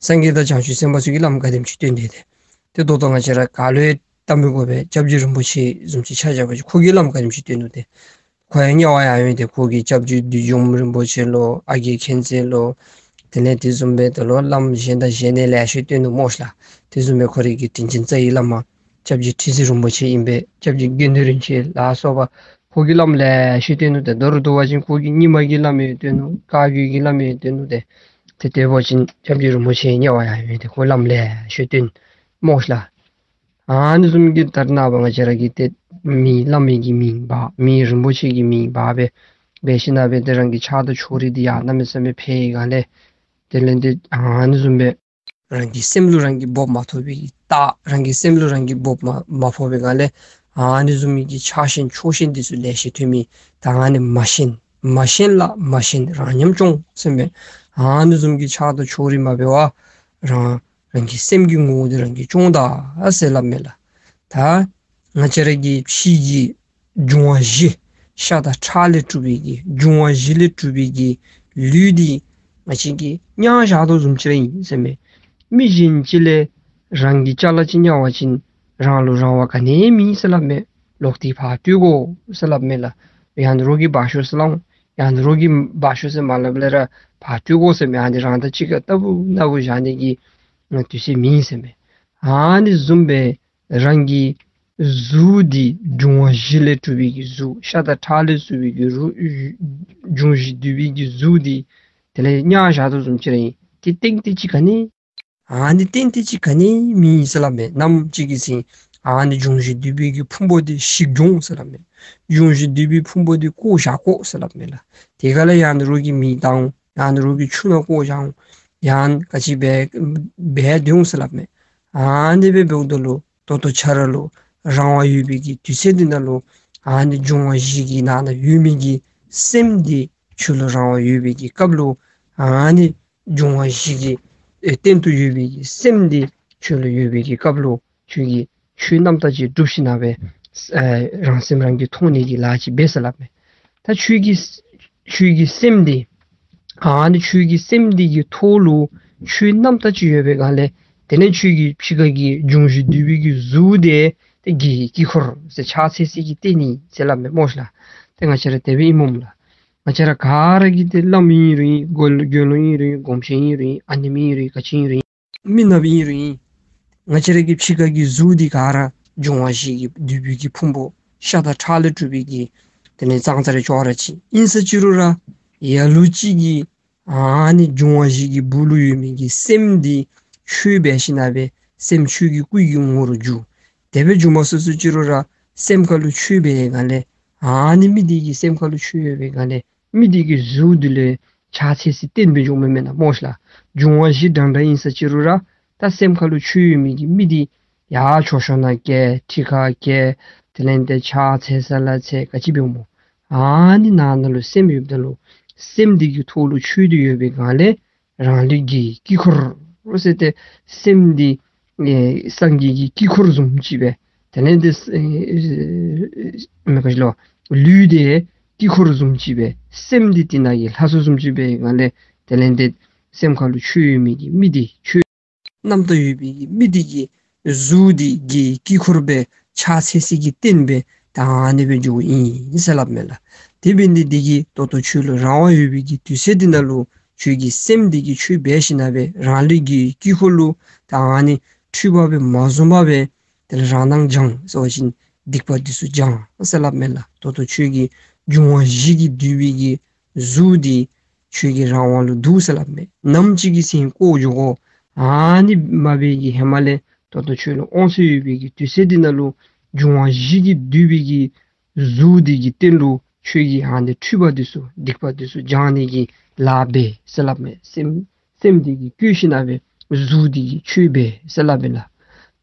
སངས་རྒྱས་དང་བྱང་ཆུབ་སེམས་དཔའ་ཚུ་གིས་བླམ་ག་དེམ་ཅིག་བསྟེན་དེས་ཏེ། ཏེ་ད་ལྟོ་ང་བཅས་ར་ག་ལུ་ཡང་བལྟ་མི་དགོ་པས། སྐྱབས་རྗེ་རིན་པོ་ཆེ་བཟུམ་ཅིག་ཆ་བཞག་པ་ཅིན་ཁོ་གིས་བླམ་ག་དེམ་ཅིག་བསྟེན་ནུག་ཏེ། ཁོ་ཡང་དམྱལ་བ་ཡར་འོང་སྟེ་ཁོ་གིས་སྐྱབས་རྗེ་བདུད་འཇོམས་རིན་པོ་ཆེ་ལོ་ཨ་རྒས་མཁྱེན་བརྩེ་ལོ། དེ་ལས་དེ་བཟུམ་སྦེ་ད་ལོག་བླམ་གཞན་དང་གཞན་ནང་ལེ་ཤ་བསྟེན་ནུག་སྨོ་ཤ་ལགས། དེ་བཟུམ་སྦེ་ཁོ་རའི་གི་དྲིན་ཅན་རྩ་བའི་བླ་མ་སྐྱབས་རྗེ་ཁྲི་ཟུར་རིན་པོ་ཆེ་ཨིན་པས། སྐྱབས་རྗེ་དགེ་འདུན་རིན་ཆེན་ལ་སོགས་པ་ཁོ་གིས་བླམ་ལེ་ཤ་བསྟེན་ནུག་ཏེ། མདོར་བསྡུ་བ་ཅིན་ཁོ་གིས་རྙིང་མ་གི་བླམ་ཡང་བསྟེན་ནུག། བཀའ་བརྒྱུད་ཀྱི་བླམ་ཡང་བསྟེན་ནུག་ཏེ། ཏེ་དེ་འབད་བ་ཅིན་སྐྱབས་རྗེ་རིན་པོ་ཆེ་དམྱལ་བ་ཡར་འོང་སྟེ་ཁོ་བླམ་ལེ་ཤ་བསྟེན་སྨོ་ཤ་ལགས། ཨ་ནི་བཟུམ་གྱི་ད་རེས་ནངས་པ་ང་བཅས་ར་གིས་ཏེ་མི་བླ་མའི་གི་མིང་འབག་མི་རིན་པོ་ཆེ་གི་མིང་འབག་སྦེ་འབད་ཞིནམ་ལས་ཏེ་རང་གི་ཆགས་སྡང་ཕྱོགས་རིས་འདི་ཡང་གནམ་མེད་ས་མེད་འཕེལ་ཡི་ག་ལས། དེ་ལས་ཏེ་ཨ་ནི་བཟུམ་སྦེ་རང་གི་སེམས་ལུ་རང་གིས་སྦོབ་མ་ཐོབ་པའི་རྟགས། རང་གི་སེམས་ལུ་རང་གིས་སྦོབ་མ་མ་ཕོག་པའི་ག་ལས་ཨ་ནི་བཟུམ་མའི་གི་ཆགས་ཞེན་ཕྱོགས་ཞེན་འདི་ཚུ་ལེ་ཤ་ཐོན་མི། ད་ཨ་ནི་མ་ཞེན་མ་ཞེན་ལ་མ་ཞེན་རང་ཉམས་སྐྱོང་ཟེར་མས། ཨ་ནི་བཟུམ་གྱི་ཆགས་སྡང་ཕྱོགས་རིས་མ་འབད་བར་རང་རང་གི་སེམས་ཀྱི་ངོ་བོ་འདི་རང་གིས་སྐྱོང་ད་ཟེར་སླབ་མས་ལགས། ད་ང་བཅས་ར་གི་ཕྱི་གི་འབྱུང་བ་བཞི་ཤ་དང་ཁྲག་ལས་གྲུབ་པའི་གི་འབྱུང་བ་བཞི་ལས་གྲུབ་པའི་གི་ལུས་འདི་ང་བཅས་ཀྱིས་བརྙ་བཞག་དོ་བཟུམ་ཅིག་ར་ཨིན་ཟེར་མས། མི་གཞན་ཅིག་ལས་རང་གི་ཅ་ལ་ཅིག་བརྙ་བ་ཅིན་རང་ལུ་རང་དབང་ག་ནི་ཡང་མེད་ཟེར་སླབ་མས། ལོག་སྟེ་ཕར་སྤྲོད་དགོ་ཟེར་སླབ་མས་ལགས། ཡང་འདི་རོགས་ཀྱིས་འབག་ཤོག་ཟེར་སླབ་འོང་། ཡང་འདི་རོགས་ཀྱིས་འབག་ཤོག་ཟེར་མ་སླབ་ལས་ར་ཕར་སྤྲོད་དགོ་ཟེར་མས། ཨ་ནི་རང་དང་གཅིག་ཁར་ལྟ་བུ་ན་བུ་བཞག་ནི་གི་དུས་ཚོད་མེད་ཟེར་མས། ཨ་ནི་བཟུམ་སྦེ་རང་གི་གཟུགས་འདི་འབྱུང་བ་བཞི་ལས་གྲུབ་པའི་གི་གཟུགས། ཤ་དང་ཁྲག་ལས་གྲུབ་པའི་གི་རུ་འབྱུང་བཞི་འདུས་པའི་གི་གཟུགས་འདི་དེ་ལས་བརྙ་བཞག་དོ་བཟུམ་ཅིག་ར་ཨིན། ཏེ་ཏན་ཏིག་ཅིག་ག་ནི་ཨ་ནི་ཏན་ཏིག་ཅིག་ག་ནི་མེད་ཟེར་སླབ་མས། ནམ་ཅིག་གི་ཚེ་ ཨ་ནི་འབྱུང་བཞི་འདུས་པའི་གི་ཕུང་པོ་འདི་ཞིག་འབྱུང་ཟེར་སླབ་མས། འབྱུང་བཞི་འདུས་པའི་ཕུང་པོ་འདི་བཀོ་བཞག་དགོ་ཟེར་སླབ་མས་ལགས། དེ་ག་ལས་ཡང་ན་རོགས་ཀྱིས་མེ་བཏང་འོང་། ཡང་ན་རོགས་ཀྱིས་ཆུ་ནང་བཀོ་བཞག་འོང་། ཡང་ག་ཅི་འབད་འབད་དེ་འོང་ཟེར་སླབ་མས། ཨ་ནི་སྦེ་འབདཝ་ད་ལུ་ད་ལྟོ་ཁྱོད་ར་ལུ་རང་དབང་ཡོད་པའི་གི་དུས་ཚོད་འདི་ནང་ལུ་ཨ་ནི་འབྱུང་བ་བཞི་གི་ནང་ན་ཡོད་མི་གི་སེམས་འདི་ཁྱོད་ལུ་རང་དབང་ཡོད་པའི་གི་སྐབས་ལུ་ཨ་ནི་འབྱུང་བ་བཞི་གི་ཨེ་སྟེང་དུ་ཡོད་པའི་གི་སེམས་འདི་ཁྱོད་ལུ་ཡོད་པའི་གི་སྐབས་ལུ་ཁྱོད་ཀྱིས་ཆོས་རྣམ་དག་ཅིག་སྒྲུབ་ཞིནམ་ལས་ཨེ་རང་སེམས་རང་གིས་མཐོང་ནི་གི་ལཱ་ཅིག་འབད་ཟེར་སླབ་མས། ད་ཁྱོད་ཀྱི་ཁྱོད་ཀྱི་སེམས་འདི་ཨ་ནི་ཁྱོད་ཀྱི་སེམས་འདི་གི་ཐོག་ལུ་ཆོས་རྣམ་དག་ཅིག་ཡོད་པའི་སྒང་ལས་དེ་ལས་ཁྱོད་ཀྱི་ཕྱི་ཁ་གི་འབྱུང་བཞི་འདུས་པའི་གི་གཟུགས་འདི་ཏེ་གི་དཀྱིལ་འཁོར་ཟེར་ཕྱག་འཚལ་སའི་གི་རྟེན་ཨིན་ཟེར་སླབ་མས་སྨོ་ཤ་ལགས། ཏེ་ང་བཅས་ར་དེ་སྦེ་ཨིན་མས་ལགས། ང་བཅས་ར་ག་ར་གིས་ཏེ་བླམ་ཨིན་རུང་ཨིན། དགེ་དགེ་སློང་ཨིན་རུང་ཨིན། སྒོམ་ཆེན་ཨིན་རུང་ཨིན། ཨ་ནེམོ་ཨིན་རུང་ཨིན། ག་ཅི་ཨིན་རུང་ཨིན། མི་ནགཔ་ཨིན་རུང་ཨིན། ང་བཅས་ར་གི་ཕྱི་ཁ་གི་གཟུགས་འདི་ག་ར་འབྱུང་བ་བཞི་གི་འདུས་པའི་གི་ཕུང་པོ་ཤ་དང་ཁྲག་ལས་གྲུབ་པའི་གི་དེ་ལས་ཙང་ཙ་ར་ཅོག་ར་གཅིག་ཨིན་ས་ཅི་རུང་ར་ལ་ལུ་ཅིག་གིས་ཨ་ནི་འབྱུང་བ་བཞི་གི་སྦུག་ལུ་ཡོད་མི་གི་སེམས་འདི་ཆོས་འབད་ཞིནམ་ལས་སེམས་ཆོས་ཀྱི་སྐུ་གི་ངོ་བོར་གྱུར། དེ་སྦེ་འགྱུར་མ་ཚུགས་ས་ཅི་རུང་ར་སེམས་ཁ་ལུ་ཆོས་འབད་བའི་སྒང་ལས་ཨ་ནི་མི་འདི་གི་སེམས་ཁ་ལུ་ཆོས་ཡོད་པའི་སྒང་ལས་མི་འདི་གི་གཟུགས་འདི་ལུ་ཕྱག་འཚལ་སའི་རྟེན་སྦེ་འགྱོཝ་མེན་ན་སྨོ་ཤ་ལགས། འབྱུང་བ་བཞི་འདྲན་འདྲ་ཨིན་ས་ཅི་རུང་ར་ད་སེམས་ཁ་ལུ་ཆོས་ཡོད་མི་གི་མི་འདི་ཡར་མཆོད་བཤམ་ནང་བཀལ། ཁྲི་ཁར་བཀལ། དེ་ལས་ཏེ་ཕྱག་འཚལ་ས་ལ་འཚལ། ག་ཅི་འབདཝ་སྨོ། ཨ་ནི་ནང་ན་ལུ་སེམས་ཡོདཔ་ད་ལུ་སེམས་འདི་གི་ཐོག་ལུ་ཆོས་འདི་ཡོད་པའི་སྒང་ལས་རང་ལུས་ཀྱི་དཀྱིལ་འཁོར་ཟེར་ཏེ་སེམས་འདི་ཨེ་སངས་རྒྱས་ཀྱི་དཀྱིལ་འཁོར་བཟུམ་ཅིག་སྦེ་དེ་ལས་ཏེ་ཨེ་མེན་ག་ཅི་ལོ་ལུས་འདི་དཀྱིལ་འཁོར་བཟུམ་ཅིག་སྦེ་སེམས་འདི་དེ་ནང་གི་ལྷ་ཚོགས་བཟུམ་ཅིག་སྦེ་སྒང་ལས་དེ་ལས་ཏེ་སེམས་ཁ་ལུ་ཆོས་ཡོད་མི་གི་མི་འདི་ཆོས་རྣམ་དག་ཡོད་པའི་གི་མི་འདི་གི་གཟུགས་འདི་གི་དཀྱིལ་འཁོར་སྦེ་ཕྱག་འཚལ་སའི་གི་རྟེན་སྦེ་ད་ཨ་ནི་སྦེ་འགྱོཝ་ཨིན་ཟེར་སླབ་མས་ལགས། དེ་འབད་ནི་འདི་གིས་ད་ལྟོ་ཁྱོད་ལུ་རང་དབང་ཡོད་པའི་གི་དུས་ཚོད་འདི་ནང་ལུ་ཁྱོད་ཀྱི་སེམས་འདི་གིས་ཆོས་འབད་ཞིནམ་ལས་རང་ལུས་ཀྱི་དཀྱིལ་འཁོར་ལུ་ད་ཨ་ནི་འཁྲུལ་པ་སྦེ་མ་བཟུང་པར་སྦེ་དེ་ལས་རང་སྣང་སྦྱང་ཟེར་བ་ཅིན་སྡིག་པ་འདི་ཚུ་སྦྱང་ཟེར་སླབ་མས་ལགས། ད་ལྟོ་ཁྱོད་ཀྱི་འབྱུང་བ་བཞི་གིས་བསྡུས་པའི་གི་གཟུགས་འདི་ཁྱོད་ཀྱི་རང་དབང་ལུ་འདུག་ཟེར་སླབ་མས། ནམ་ཅིག་གི་ཚེ་བཀོ་འགྱོ་དགོ། ཨ་ནི་མ་འབད་བའི་གི་ཧེ་མ་ལས་ད་ལྟོ་ཁྱོད་ལུ་དབང་ཚད་ཡོད་པའི་གི་དུས་ཚོད་འདི་ནང་ལུ་འབྱུང་བ་བཞི་གིས་བསྡུས་པའི་གི་གཟུགས་འདི་གི་སྟེང་ལུ་ཁྱོད་ཀྱིས་ཨ་ནི་འཁྲུལ་པ་འདི་ཚུ་སྡིག་པ་འདི་ཚུ་སྦྱང་ནི་གི་ལཱ་འབད་ཟེར་སླབ་མས། སེམས་སེམས་འདི་གིས་བཀོ་ཞིནམ་ལས་གཟུགས་འདི་གིས་ཆོས་འབད་ཟེར་སླབ་མས་ལགས།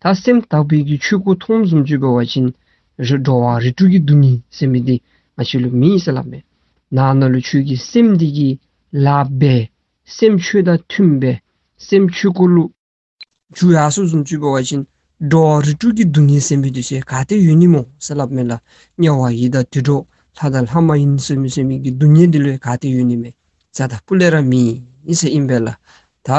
ད་སེམས་དག་པའི་གི་ཆོས་སྐུ་མཐོང་བཟུམ་ཅིག་འབད་བ་ཅིན་རི་འགྲོ་བ་རིགས་དྲུག་གི་སྡུག་བསྔལ་ཟེར་མི་འདི་ང་བཅས་ལུ་མེད་ཟེར་སླབ་མས། ནང་ན་ལུ་ཁྱོད་ཀྱིས་སེམས་འདི་གིས་ལཱ་འབད། སེམས་ཆོས་དང་མཐུནམ་སྦེ་སེམས་ཆོས་སྐུ་ལུ་འགྱུར་ཡར་སོང་བཟུམ་ཅིག་འབད་བ་ཅིན་འགྲོ་བ་རིགས་དྲུག་གི་སྡུག་བསྔལ་ཟེར་མི་འདི་ཚུ་ག་ཏེ་ཡོད་ནི་སྨོ་ཟེར་སླབ་མས་ལགས། དམྱལ་བ་ཡི་དྭགས་དུད་འགྲོ་ལྷ་དང་ལྷ་མ་ཡིན་ཟེར་མི་ཟེར་མི་གི་སྡུག་བསྔལ་འདི་ལུ་ག་ཏེ་ཡོད་ནི་མས། རྩ་དང་སྤུ་ལས་ར་མེད་ཟེར་ཨིན་པས་ལགས། ད་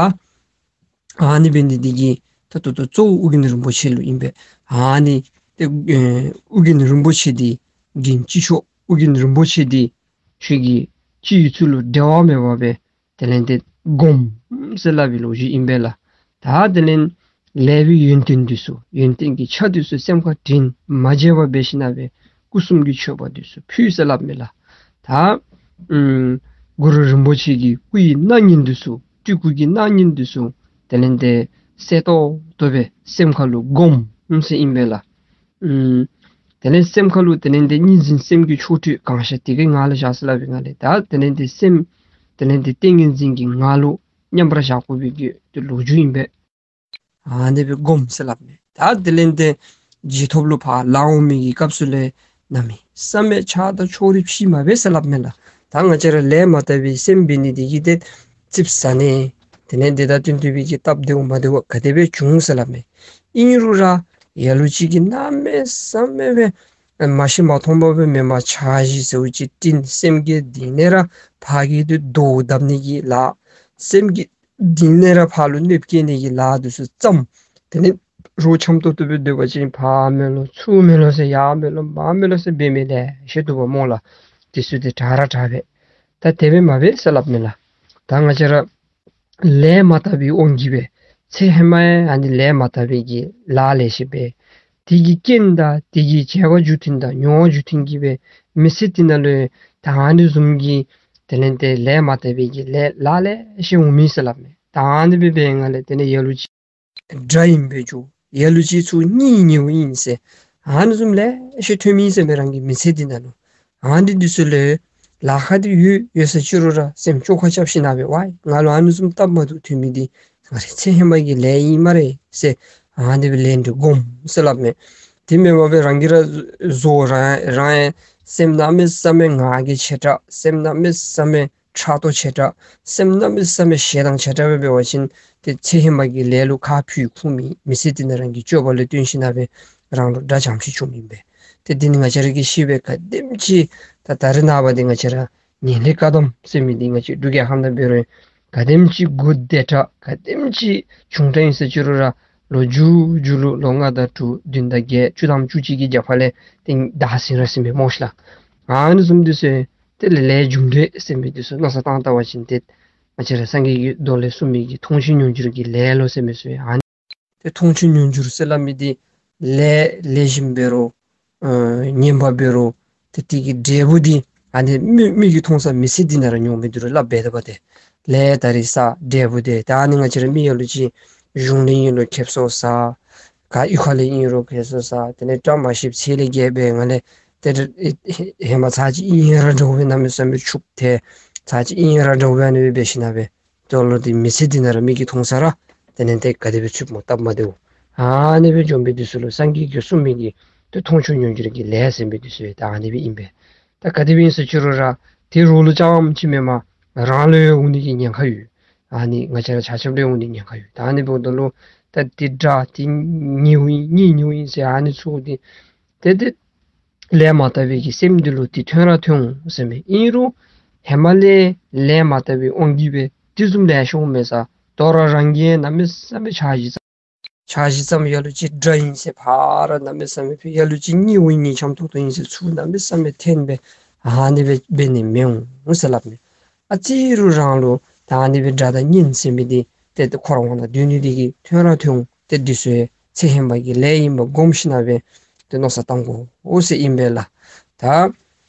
ཨ་ནི་འབད་ནི་འདི་གིས་ད་ད་ལྟོ་གཙོ་བོ་ཨོ་རྒྱན་རིན་པོ་ཆེ་ལུ་ཨིན་པས། ཨ་ནི་ཏེ་ཨེ་ཨོ་རྒྱན་རིན་པོ་ཆེ་འདི་རྒྱན་ཅི་ཆོག། ཨོ་རྒྱན་རིན་པོ་ཆེ་འདི་ཁྱོད་ཀྱིས་སྤྱི་ཡི་ཚུལ་ལུ་འབྲལ་བ་མེད་པར་སྦེ་དེ་ལས་ཏེ་སྒོམ་ཟེར་སླབ་པའི་ལོ་རྒྱུས་ཨིན་པས་ལགས། ད་དེ་ལས་ལེགས་པའི་ཡོན་ཏན་འདི་ཚུ་ཡོན་ཏན་གྱི་ཆར་འདི་ཚུ་སེམས་ཁར་དྲན། མ་བརྗེད་པར་འབད་ཞིནམ་ལས་སྐུ་གསུམ་གྱི་མཆོད་པ་འདི་ཚུ་ཕུལ་ཟེར་སླབ་མས་ལགས། ད་ཨམ་གུ་རུ་རིན་པོ་ཆེ་གི་སྐུ་ཡི་སྣང་བརྙན་འདི་ཚུ་སྤྲུལ་སྐུ་གི་སྣང་བརྙན་འདི་ཚུ་དེ་ལས་ཏེ་གསལ་ཏོག་ཏོ་སྦེ་སེམས་ཁར་ལུ་སྒོམ་ཟེར་ཨིན་པས་ལགས། ཨམ་དེ་ལས་སེམས་ཁར་ལུ་དེ་ལས་ཏེ་གཉིས་འཛིན་སེམས་ཀྱི་ཆོ་འཕྲུལ་གང་ཤར་དེ་གི་ངང་ལུ་བཞག་ཟེར་སླབ་པའི་ངང་ལས་ད་དེ་ལས་ཏེ་སེམས་དེ་ལས་ཏེ་ཏིང་ངེ་འཛིན་གྱི་ངང་ལུ་མཉམ་པར་བཞག་དགོ་པའི་གི་ཏེ་ལོ་རྒྱུས་ཨིན་པས། ཨ་ནི་སྦེ་སྒོམ་ཟེར་སླབ་མས། ད་དེ་ལས་ཏེ་རྗེས་ཐོབ་ལུ་ཕར་ལང་འོང་མི་གི་སྐབས་སུ་ལས་གནམ་མེད་ས་མེད་ཆགས་སྡང་ཕྱོགས་རིས་ཕྱེ་མ་འབད་ཟེར་སླབ་མས་ལགས། ད་ང་བཅས་ར་ལས་མ་དག་པའི་སེམས་འབད་ནི་འདི་གིས་ཏེ་ཙིགཔ་ཟ་ནི་དེ་ལས་ཏེ་ད་དོན་དུ་བའི་གི་སྟབས་བདེཝ་མ་བདེཝ་ག་དེ་སྦེ་འབྱུང་ཟེར་སླབ་མས། ཨིན་རུང་ར་ལ་ལུ་ཅིག་གིས་གནམ་མེད་ས་མེད་སྦེ་མ་ཤེས་མ་མཐོང་པ་སྦེ་མེན་པར་འཆར་གཞི་ཟེརཝ་ཅིག་བཏིང་། སེམས་ཀྱི་གཏིང་ལས་ར་ཕར་གྱི་ཏེ་དོ་བརྡབ་ནི་གི་ལཱ། སེམས་ཀྱི་གཏིང་ལས་ར་ཕར་ལུ་གནོདཔ་བཀལ་ནི་གི་ལཱ་འདི་ཚུ་བརྩམས། དེ་ལས་རོགས་འཆམ་ཏོག་ཏོ་སྦེ་སྡོད་པ་ཅིན་ཕར་མེན་ལོ་ཚུར་མེན་ལོ་ཟེར་ཡར་མེན་ལོ་མར་མེན་ལོ་ཟེར་འབད་མི་ལེ་ཤ་འདུག་པ་སྨོ་ལགས། དེ་ཚུ་ཏེ་དྲག་ར་དྲག་པས། ད་དེ་སྦེ་མ་འབད་ཟེར་སླབ་མས་ལགས། ད་ང་བཅས་ར་ལས་མ་དག་པའི་དབང་གིས་སྦེ་ཚེ་ཧེ་མ་ཡང་ཨ་ནི་ལས་མ་དག་པའི་གི་ལཱ་ལེ་ཤ་འབད། དེ་གི་རྐྱེན་དང་དེ་གི་བྱ་བ་རྒྱུ་མཐུན་དང་མྱོང་བ་རྒྱུ་མཐུན་གྱིས་སྦེ་མི་ཚེ་འདི་ནང་ལུ་ད་ཨ་ནི་བཟུམ་གྱི་དེ་ལས་ཏེ་ལས་མ་དག་པའི་གི་ལས་ལཱ་ལེ་ཤ་འོང་མས་ཟེར་སླབ་མས། ད་ཨ་ནི་སྦེ་འབད་བའི་ངང་ལས་དེ་ལས་ལ་ལུ་ཅིག་དགྲ་ཨིནམ་སྦེ་འགྱོ། ལ་ལུ་ཅིག་ཚུར་གཉིད་ཉལཝ་ཨིན་ཟེར། ཨ་ནི་བཟུམ་ལེ་ཤ་ཐོན་མི་ཨིན་ཟེར་མས་རང་གི་མི་ཚེ་འདི་ནང་ལུ། ཨ་ནི་འདི་ཚུ་ལུ་ལཱ་ཁག་འདི་ཡོད་ཡོད་ཟེར་ཅི་རུང་ར་སེམས་བཅོས་ཁ་རྐྱབ་ཞིནམ་སྦེ་ཝའི་ང་ལུ་ཨ་ནི་བཟུམ་སྟབས་མ་བདེཝ་ཐོན་མི་འདི་ང་རའི་ཚེ་ཧེ་མ་གི་ལས་ཨིན་སྨ་རེ་ཟེར། ཨ་ནི་སྦེ་ལས་འདི་སྒོམ་ཟེར་སླབ་མས། དེ་མེན་པར་སྦེ་རང་གིས་ར་བཟོ་རང་རང་སེམས་གནམ་མེད་ས་མེད་ང་རྒྱལ་ཆེ་དྲགས་སེམས་གནམ་མེད་ས་མེད་ཕྲག་དོག་ཆེ་དྲགས་སེམས་གནམ་མེད་ས་མེད་ཞེ་སྡང་ཆེ་དྲགས་སྦེ་འབད་བ་ཅིན་ཏེ་ཚེ་ཧེ་མ་གི་ལས་ལུ་ཁ་ཕྱེ་ཁུངས་མེད། མི་ཚེ་འདི་ནང་རང་གི་སྤྱོད་པ་ལུ་བརྟེན་ཞིནམ་སྦེ་རང་ལུ་དགྲ་འཇམ་ཤོས་བྱུངམ་ཨིན་པས། ཏེ་འདི་ནི་ང་བཅས་ར་གིས་ཤེས་པས། ག་དེམ་ཅིག་ད་ད་རེས་ནངས་པ་འདི་ང་བཅས་ར་ངན་ལྷད་བཀག་སྡོམ་ཟེར་མི་འདི་ང་བཅས་འབྲུག་རྒྱལ་ཁབ་ནང་འབད་རུང་ག་དེམ་ཅིག་འགོ་བདེ་དྲགས་ག་དེམ་ཅིག་ཆུང་དྲགས་ཨིན་ཟེར་ཅི་རུང་ར་ལོ་མཇུག་མཇུག་ལུ་ལོ་ལྔ་དང་དྲུག་བདུན་དང་བརྒྱད་བཅུ་དང་བཅུ་གཅིག་གི་རྒྱབ་ཁ་ལས་ཏེ་བདའ་ཟིན་ར་ཟིན་པས་སྨོ་ཤ་ལགས། ཨ་ནི་བཟུམ་འདི་ཚུ་ཏེ་ལས་ལས་རྒྱུ་འབྲས་ཟེར་མི་འདི་ཚུ་མནོ་བསམ་བཏང་བལྟ་བ་ཅིན་ཏེ་ང་བཅས་ར་སངས་རྒྱས་ཀྱིས་མདོ་ལས་གསུངས་མི་གི་མཐོང་ཆོས་མྱོང་འགྱུར་གྱི་ལས་ལུ་ཟེར་མི་ཚུ་ཨ་ནི་ཏེ་མཐོང་ཆོས་མྱོང་འགྱུར་ཟེར་སླབ་མི་འདི་ལས་ལེགས་ཤོམ་འབད་རུང་ཨ་ངན་པ་འབད་རུང་ཏེ་དེ་གི་འབྲས་བུ་འདི་ཨ་ནི་མི་མིག་གིས་མཐོང་ས་མི་ཚེ་འདི་ནང་ར་མྱོང་མི་འདི་རུང་སླབ་འབདཝ་ད་ཏེ་ལས་ད་རིས་བསགས་འབྲས་བུ་འདི་ད་ཨ་ནི་ང་བཅས་ར་མི་ཡ་ལུ་ཅིག་གཞུང་ལས་ཨིན་རུང་ཁེབ་སང་བསགས། ག་གཡུས་ཁ་ལས་ཨིན་རུང་ཁེབ་སང་བསགས། དེ་ལས་བཀྲ་མ་ཤིསཔ་ཚེ་ལས་རྒྱལ་བའི་ང་ལས་ཏེ་ཧེ་མ་ཚར་གཅིག་ཨིན་ར་འདྲཝ་སྦེ་གནམ་མེད་ས་མེད་ཕྱུགཔོ་ཏེ་ཚར་གཅིག་ཨིན་ར་འདྲཝ་སྦེ་ཨ་ནི་སྦེ་འབད་ཞིནམ་སྦེ་དོ་ལོ་འདི་མི་ཚེ་འདི་ནང་ར་མིག་གིས་མཐོང་ས་ར་དེ་ལས་ཏེ་ག་དེ་སྦེ་ཚུདཔ་སྨོ་སྟབས་མ་བདེཝ་ཨ་ནི་སྦེ་འགྱོ་མི་འདི་ཚུ་ལུ་སངས་རྒྱས་ཀྱིས་གསུངས་མི་གི་ཏེ་མཐོང་ཆོས་མྱོང་འགྱུར་གྱི་ལས་ཟེར་མི་འདི་ཚུ་ད་ཨ་ནི་སྦེ་ཨིན་པས། ད་ག་དེ་སྦེ་ཨིན་ཟེར་ཅི་རུང་ར་དེ་རོགས་ལུ་རྐྱངམ་ཅིག་མེན་པར་རང་ལུ་ཡང་འོང་ནི་གི་ཉེན་ཁ་ཡོད། ཨ་ནི་ང་བཅས་ར་ཆ་ཁྱབ་ལུ་ཡང་འོང་ནི་ཉེན་ཁ་ཡོད། ད་ཨ་ནི་འབདཝ་ད་ལུ་ད་འདི་དགྲ་འདི་ཉེཝ་ཨིན་གཉིད་ཉེཝ་ཨིན་ཟེར་ཨ་ནི་ཚུ་འདི་ཏེ་ཏེ་ལས་མ་དག་པའི་གི་སེམས་འདི་ལུ་འདི་ཐོན་ར་ཐོན་འོང་ཟེར་མས། ཨིན་རུང་ཧེ་མ་ལས་ལས་མ་དག་པའི་དབང་གིས་སྦེ་འདི་བཟུམ་ལས་ཤོང་མེད་ས། དོ་རུང་རང་གིས་གནམ་མེད་ས་མེད་འཆར་གཞི་བརྩམ་འཆར་གཞི་བརྩམ་ཡ་ལུ་ཅིག་དགྲ་ཨིན་ཟེར་ཕར་ར་གནམ་མེད་ས་མེད་ཕུལ། ཡ་ལུ་ཅིག་གཉིད་འོང་ནི་འཆམ་ཏོག་ཏོ་ཨིན་ཟེར་ཚུར་གནམ་མེད་ས་མེད་འཐེན་སྦེ་ཨ་ནི་སྦེ་འབད་ནི་མི་འོང་ཟེར་སླབ་མས། ཨ་ཙི་རུང་རང་ལུ་ད་ཨ་ནི་སྦེ་དགྲ་དང་གཉེན་ཟེར་མི་འདི་ཏེ་ཏེ་འཁོར་བ་ནང་སྡོད་ནི་འདི་གིས་ཐོན་ར་ཐོན་འོང་། ཏེ་འདི་ཚུ་ཡང་ཚེ་ཧེ་མ་གི་ལས་ཨིནམ་སྒོམ་ཞིནམ་སྦེ་ཏེ་མནོ་བསམ་བཏང་དགོ་འོང་ཟེར་ཨིན་པས་ལགས། ད་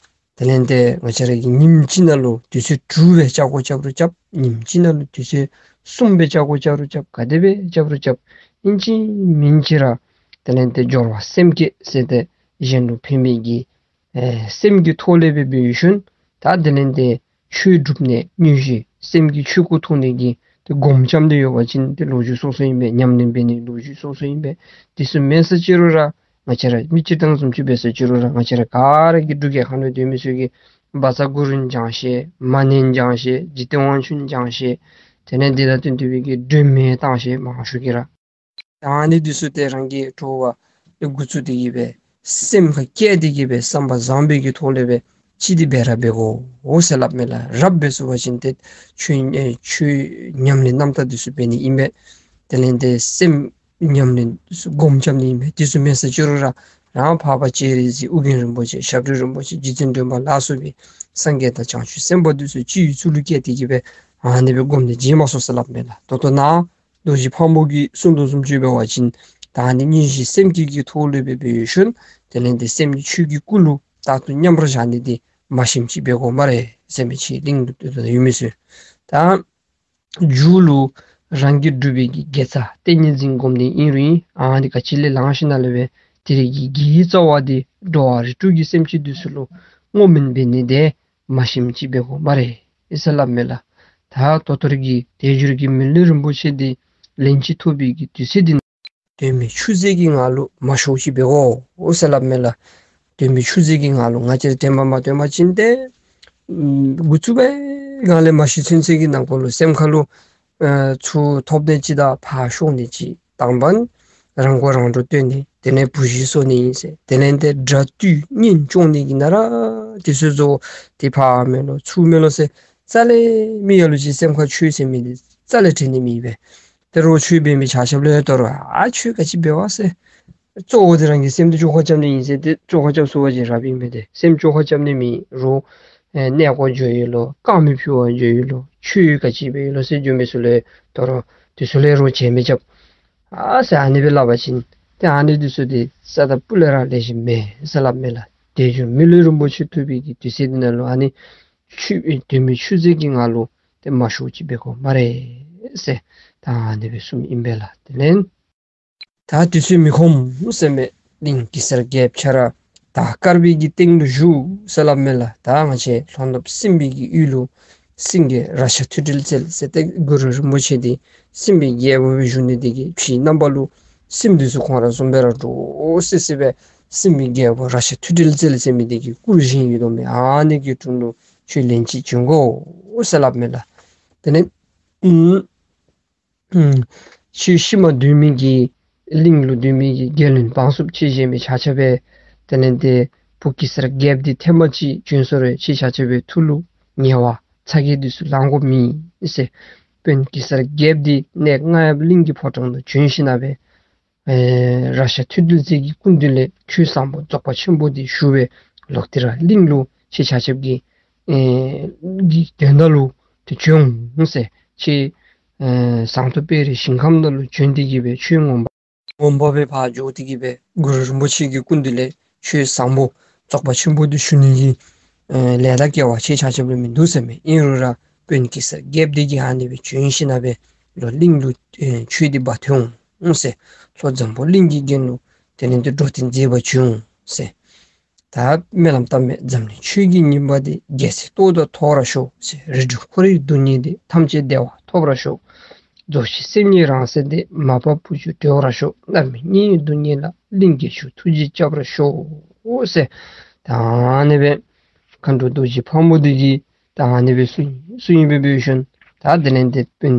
དེ་ལས་ཏེ་ང་བཅས་ར་གིས་ཉིནམ་གཅིག་ནང་ལུ་དུས་ཚོད་དྲུག་སྦེ་བཅའ་དགོ་རྐྱབ་རུང་རྐྱབ། ཉིནམ་གཅིག་ནང་ལུ་དུས་ཚོད་གསུམ་སྦེ་བཅའ་དགོ་རྐྱབ་རུང་རྐྱབ། ག་དེ་སྦེ་རྐྱབ་རུང་རྐྱབ། ཨིན་ཅི་མིན་ཅི་ར་དེ་ལས་ཏེ་སྦྱོར་བ་སེམས་བསྐྱེད་ཟེར་ཏེ་གཞན་ལུ་ཕན་པའི་གི་ཨེ་སེམས་ཀྱི་ཐོག་ལས་སྦེ་འབད་ཞིནམ་ད་དེ་ལས་ཏེ་ཆོས་སྒྲུབ་ནི་དངོས་གཞི་སེམས་ཀྱི་ཆོས་སྐུ་མཐོང་ནི་གི་ཏེ་སྒོམ་རྐྱབ་སྟེ་ཡོད་པ་ཅིན་ཏེ་ལོ་རྒྱུས་སོ་སོ་ཨིན་པས། ཉམས་ལེན་འབད་ནི་ལོ་རྒྱུས་སོ་སོ་ཨིན་པས། དེ་ཚུ་མེད་ཟེར་ཅི་རུང་ར་ང་བཅས་ར་མི་སྤྱིར་བཏང་བཟུམ་ཅིག་འབད་ཟེར་ཅི་རུང་ར་ང་བཅས་ར་ག་ར་གིས་འབྲུག་རྒྱལ་ཁབ་ནང་སྡོད་མི་ཚུ་གིས་བཛྲ་གུ་རུ་བགྱང་ཤེས། མ་ཎི་བགྱང་ཤེས། འཇིག་རྟེན་དབང་ཕྱུག་བགྱང་ཤེས། དེ་ལས་འདི་དང་བསྟུན་ཏེ་སྦེ་གི་སྒྲོལ་མ་བཏང་ཤེས་མང་ཤོས་ཀྱིས་ར། ད་ཨ་ནི་འདི་ཚུ་ཏེ་རང་གིས་འགྱོ་བ་ཏེ་འགོ་བཙུགས་ཏེ་གི་སྦེ་སེམས་ཁར་བསྐྱེད་དེ་གི་སྦེ་བསམ་པ་བཟང་པོའི་གི་ཐོག་ལས་སྦེ་ཅིག་འདི་འབད་ར་འབད་དགོ་འོང་ཟེར་སླབ་མས་ལགས། རབ་འབད་ཚུགས་པ་ཅིན་ཏེ་ཆོས་ཨེ་ཆོས་ཉམས་ལེན་རྣམ་དག་འདི་ཚུ་འབད་ནི་ཨིན་པས། དེ་ལས་ཏེ་སེམས་ཉམས་ལེན་སྒོམ་རྐྱབ་ནི་ཨིན་པས། དེ་ཚུ་མེད་ཟེར་ཅི་རུང་ར་རང་འཕགས་པ་སྤྱན་རས་གཟིགས་ཨོ་རྒྱན་རིན་པོ་ཆེ་ཞབས་དྲུང་རིན་པོ་ཆེ་རྗེ་བཙུན་སྒྲོལ་མ་ལ་སོགས་པའི་སངས་རྒྱས་དང་བྱང་ཆུབ་སེམས་དཔའ་འདི་ཚུ་སྤྱི་བོའི་གཙུག་ལུ་བསྐྱེད་དེ་གི་སྦེ་ཨ་ནི་སྦེ་སྒོམ་ནི་བྱིན་མ་སོང་ཟེར་སླབ་མས་ལགས། ད་ལྟོ་ནཱ་རྡོ་རྗེ་ཕག་མོ་གིས་གསུངས་དོ་བཟུམ་ཅིག་འབད་བ་ཅིན་ད་ཨ་ནི་དངོས་གཞི་སེམས་བསྐྱེད་ཀྱི་ཐོག་ལུ་སྦེ་འབད་ཞིནམ་དེ་ལས་ཏེ་སེམས་ཀྱི་ཆོས་ཀྱི་སྐུ་ལུ་རྟག་ཏུ་མཉམ་པར་བཞག་ནི་འདི་མ་ཤེསཔ་ཅིག་འབད་དགོ་སྨ་རེ་ཟེར་མི་ཅིག་གླིང་ལུ་སྡོད་དོ་ཡོད་མི་ཚུ། ད་མཇུག་ལུ་རང་གིས་སྒྲུབ་པའི་གི་དགེ་རྩ་ཏིང་ངེ་འཛིན་སྒོམ་ནི་ཨིན་རུང་ཨ་ནི་ག་ཅི་ལས་ལངས་ཞིནམ་ལས་སྦེ་དེ་རིགས་ཀྱི་དགེ་བའི་རྩ་བ་འདི་འགྲོ་བ་རིགས་དྲུག་གི་སེམས་ཅན་འདི་ཚུ་ལུ་བསྔོ་སྨོན་འབད་ནི་འདི་མ་ཤེསཔ་ཅིག་འབད་དགོ་སྨ་རེ་ཟེར་སླབ་མས་ལགས། ད་ད་ལྟོ་ར་གི་དལ་འབྱོར་གྱི་མི་ལུས་རིན་པོ་ཆེ་འདི་ལན་གཅིག་ཐོབ་པའི་གི་དུས་ཚོད་འདི་དོན་མེད་ཆུད་ཟོས་ཀྱི་ངང་ལུ་མ་ཤོརཝ་ཅིག་འབད་དགོ་འོང་ཟེར་སླབ་མས་ལགས། དོན་མེད་ཆུད་ཟོས་ཀྱི་ངང་ལུ་ང་བཅས་ར་བདེན་པ་མ་བཏོན་པ་ཅིན་ཏེ་ཨམ་འགོ་བཙུགས་པའི་སྒང་ལས་མ་ཤི་ཚུན་ཚོད་ཀྱི་ནང་འཁོད་ལུ་སེམས་ཁ་ལུ་ཨ་ཚུར་ཐོབ་ནི་ཅིག་དང་ཕར་ཤོར་ནི་ཅིག་དང་པ་རང་མགོ་རང་འདྲོངས་སྟོན་ནི། དེ་ལས་བུ་གཞི་གསོ་ནི་ཨིན་ཟེར། དེ་ལས་ཏེ་དགྲ་བཏུལ་གཉེན་སྐྱོང་ནི་གི་ནང་ར་དེ་ཚུ་བཟོ། དེ་ཕར་མེན་ལོ་ཚུར་མེན་ལོ་ཟེར་རྩ་ལས་མི་ཡ་ལུ་ཅིག་སེམས་ཁར་ཆོས་ཟེར་མི་འདི་རྩ་ལས་དྲན་ནི་མེད་པས། ད་རུང་ཆོས་འབད་མི་ཆ་ཁྱབ་ལུ་ཡང་ད་རུང་ཨ་ཆོས་ག་ཅི་འབད་བ་ཟེར། གཙོ་བོ་འདི་རང་གི་སེམས་འདི་བཅོས་ཁ་རྐྱབ་ནི་ཨིན་ཟེར། ཏེ་བཅོས་ཁ་རྐྱབ་ཚུགས་པ་ཅིན་རབ་ཨིན་པས། ཏེ་སེམས་བཅོས་ཁ་རྐྱབ་ནི་མེད་རུང་ཨེ་གནས་སྐོར་འགྱོ་ཡི་ལོ་དཀར་མེ་ཕུལ་བར་འགྱོ་ཡི་ལོ་ཆོས་ག་ཅི་འབད་ཡི་ལོ་ཟེར་འགྱོ་མི་ཚུ་ལུ་ད་རུང་དེ་ཚུ་ལུ་རོགས་བྱས་མི་རྐྱབ་ཨ་ཟེར་ཨ་ནི་སྦེ་སླབ་པ་ཅིན་ཏེ་ཨ་ནི་འདི་ཚུ་འདི་རྩ་དང་སྤུ་ལས་ར་ལེགས་ཤོམ་མེད་ཟེར་སླབ་མས་ལགས། དལ་འབྱོར་མི་ལུས་རིན་པོ་ཆེ་ཐོབ་པའི་གི་དུས་ཚོད་འདི་ནང་ལུ་ཨ་ནི་ཆུད་དོན་མེད་ཆུད་ཟོས་ཀྱི་ངང་ལུ་ཏེ་མ་ཤོརཝ་ཅིག་འབད་དགོ་སྨ་རེ་ཟེར་ད་ཨ་ནི་སྦེ་གསུངམ་ཨིན་པས་ལགས། དེ་ལས་ ད་དུས་ཚོད་མི་ཁོམ་ཟེར་མས། གླིང་གེ་སར་རྒྱལཔོ་ཁྱོད་ར་ད་དཀར་པོའི་གི་སྟེང་ལུ་བཞུགས་ཟེར་སླབ་མས་ལགས། ད་ང་བཅས་ལྷོ་ནུབ་སྲིན་པོའི་གི་ཡུལ་ལུ་སེང་གེ་རཀྴ་མཐོ་དྲིལ་རྩལ་ཟེར་ཏེ་གུ་རུ་རིན་པོ་ཆེ་འདི་སྲིན་པོའི་རྒྱལ་པོ་སྦེ་བཞུགས་ནི་འདི་གིས་ཕྱིའི་རྣམ་པ་ལུ་སྲིན་འདི་ཚུ་ཁོང་ར་བཟུམ་སྦེ་ར་འདྲོག་སི་སི་སྦེ་སྲིན་པོའི་རྒྱལ་པོ་རཀྴ་མཐོ་དྲིལ་རྩལ་ཟེར་མི་འདི་གིས་བཀུར་བཞིན་ཡོད་དོ་མས། ཨ་ནི་གི་དྲུང་ལུ་ཁྱོད་ལན་ཅིག་བྱོན་དགོ་ཟེར་སླབ་མས་ལགས། དེ་ལས་ཨུམ་ཨུམ་ཁྱོད་ཤུལ་མ་སྡོད་མི་གི་གླིང་ལུ་སྡོད་མི་གི་རྒྱལ་བློན་འབངས་སུ་ཁྱོད་བཞེས་མི་ཆ་ཁྱབ་སྦེ་དེ་ལས་ཏེ་བུ་གེ་སར་རྒྱལཔོ་འདི་ཐེངས་མ་ཅིག་བྱོན་སོང་རུང་ཁྱོད་ཆ་ཁྱབ་སྦེ་ཐུགས་ལུ་ངལ་བ་ཚ་གྱང་འདི་ཚུ་ལང་དགོཔ་མེད་ཟེར། དཔོན་གེ་སར་རྒྱལཔོ་འདི་གནས་རྔ་ཡབ་གླིང་གི་ཕོ་བྲང་དུ་བྱོན་ཞིནམ་ལས་ཨེ་རཀྴ་མཐོ་དྲིལ་རྩལ་གྱི་སྐུ་མདུན་ལས་ཆོས་བཟང་པོ་རྫོགས་པ་ཆེན་པོ་འདི་ཞུ་བའི་ལོག་སྟེ་ར་གླིང་ལུ་ཁྱོད་ཆ་ཁྱབ་ཀྱི་ཨེ་གི་དོན་དག་ལུ་ཏེ་བྱོན་ཟེར། ཁྱོད་ཨེ་ཟངས་མདོག་དཔལ་རི་ཞིང་ཁམས་ནང་ལུ་བྱོན་ཏེ་གི་སྦེ་ཆོས་ངོ་མ་ངོ་མ་སྦེ་ཕར་འགྱོ་སྟེ་གི་སྦེ་གུ་རུ་རིན་པོ་ཆེ་གི་སྐུ་མདུན་ལས་ཆོས་བཟང་པོ་རྫོགས་པ་ཆེན་པོ་འདི་ཞུ་ནི་གི་ཨེ་ལས་དང་སྐལ་བ་ཁྱོད་ཆ་ཁྱབ་ལུ་མིན་འདུག་ཟེར་མས། ཨིན་རུང་ར་དཔོན་གེ་སར་རྒྱལཔོ་འདི་གིས་ཨ་ནི་སྦེ་བྱོན་ཞིནམ་ལས་ལོག་གླིང་ལུ་ཨེ་ཆོས་འདི་འབག་འཐོན་འོང་ཟེར། ལྷོ་འཛམ་བུ་གླིང་གི་རྒྱན་ལུ་དེ་ལས་ཏེ་འགྲོ་དོན་མཛད་པར་བྱོན་འོང་ཟེར། ད་སྨོན་ལམ་བཏབ་མས། འཛམ་གླིང་ཆོས་ཀྱི་ཉི་མ་འདི་རྒྱལ་སྲིད་ཏོག་ཏོ་ཐོབ་པར་ཤོག་ཟེར། རིགས་དྲུག་འཁོར་བའི་སྡུག་བསྔལ་འདི་ཐམས་ཅད་བདེ་བ་ཐོབ་པར་ཤོག། རྫོགས་ཆེན་སེམས་ཉིད་རང་གསལ་འདི་མ་པ་བུ་ཆུང་གྲོལ་བར་ཤོག། རྣམ་སྨིན་གཉིད་ཡོད་སྡུག་བསྔལ་ལ་གླིང་རྒྱལ་མཆོག་ཐུགས་རྗེ་བསྐྱབ་པར་ཤོག་ཟེར། ད་ཨ་ནི་སྦེ་མཁའ་འགྲོ་རྡོ་རྗེ་ཕག་མོ་འདི་གིས་ད་ཨ་ནི་སྦེ་གསུངས་གསུངས་ཡི་སྦེ་འབད་ཞིནམ་ད་དེ་ལས་ཏེ་དཔོན་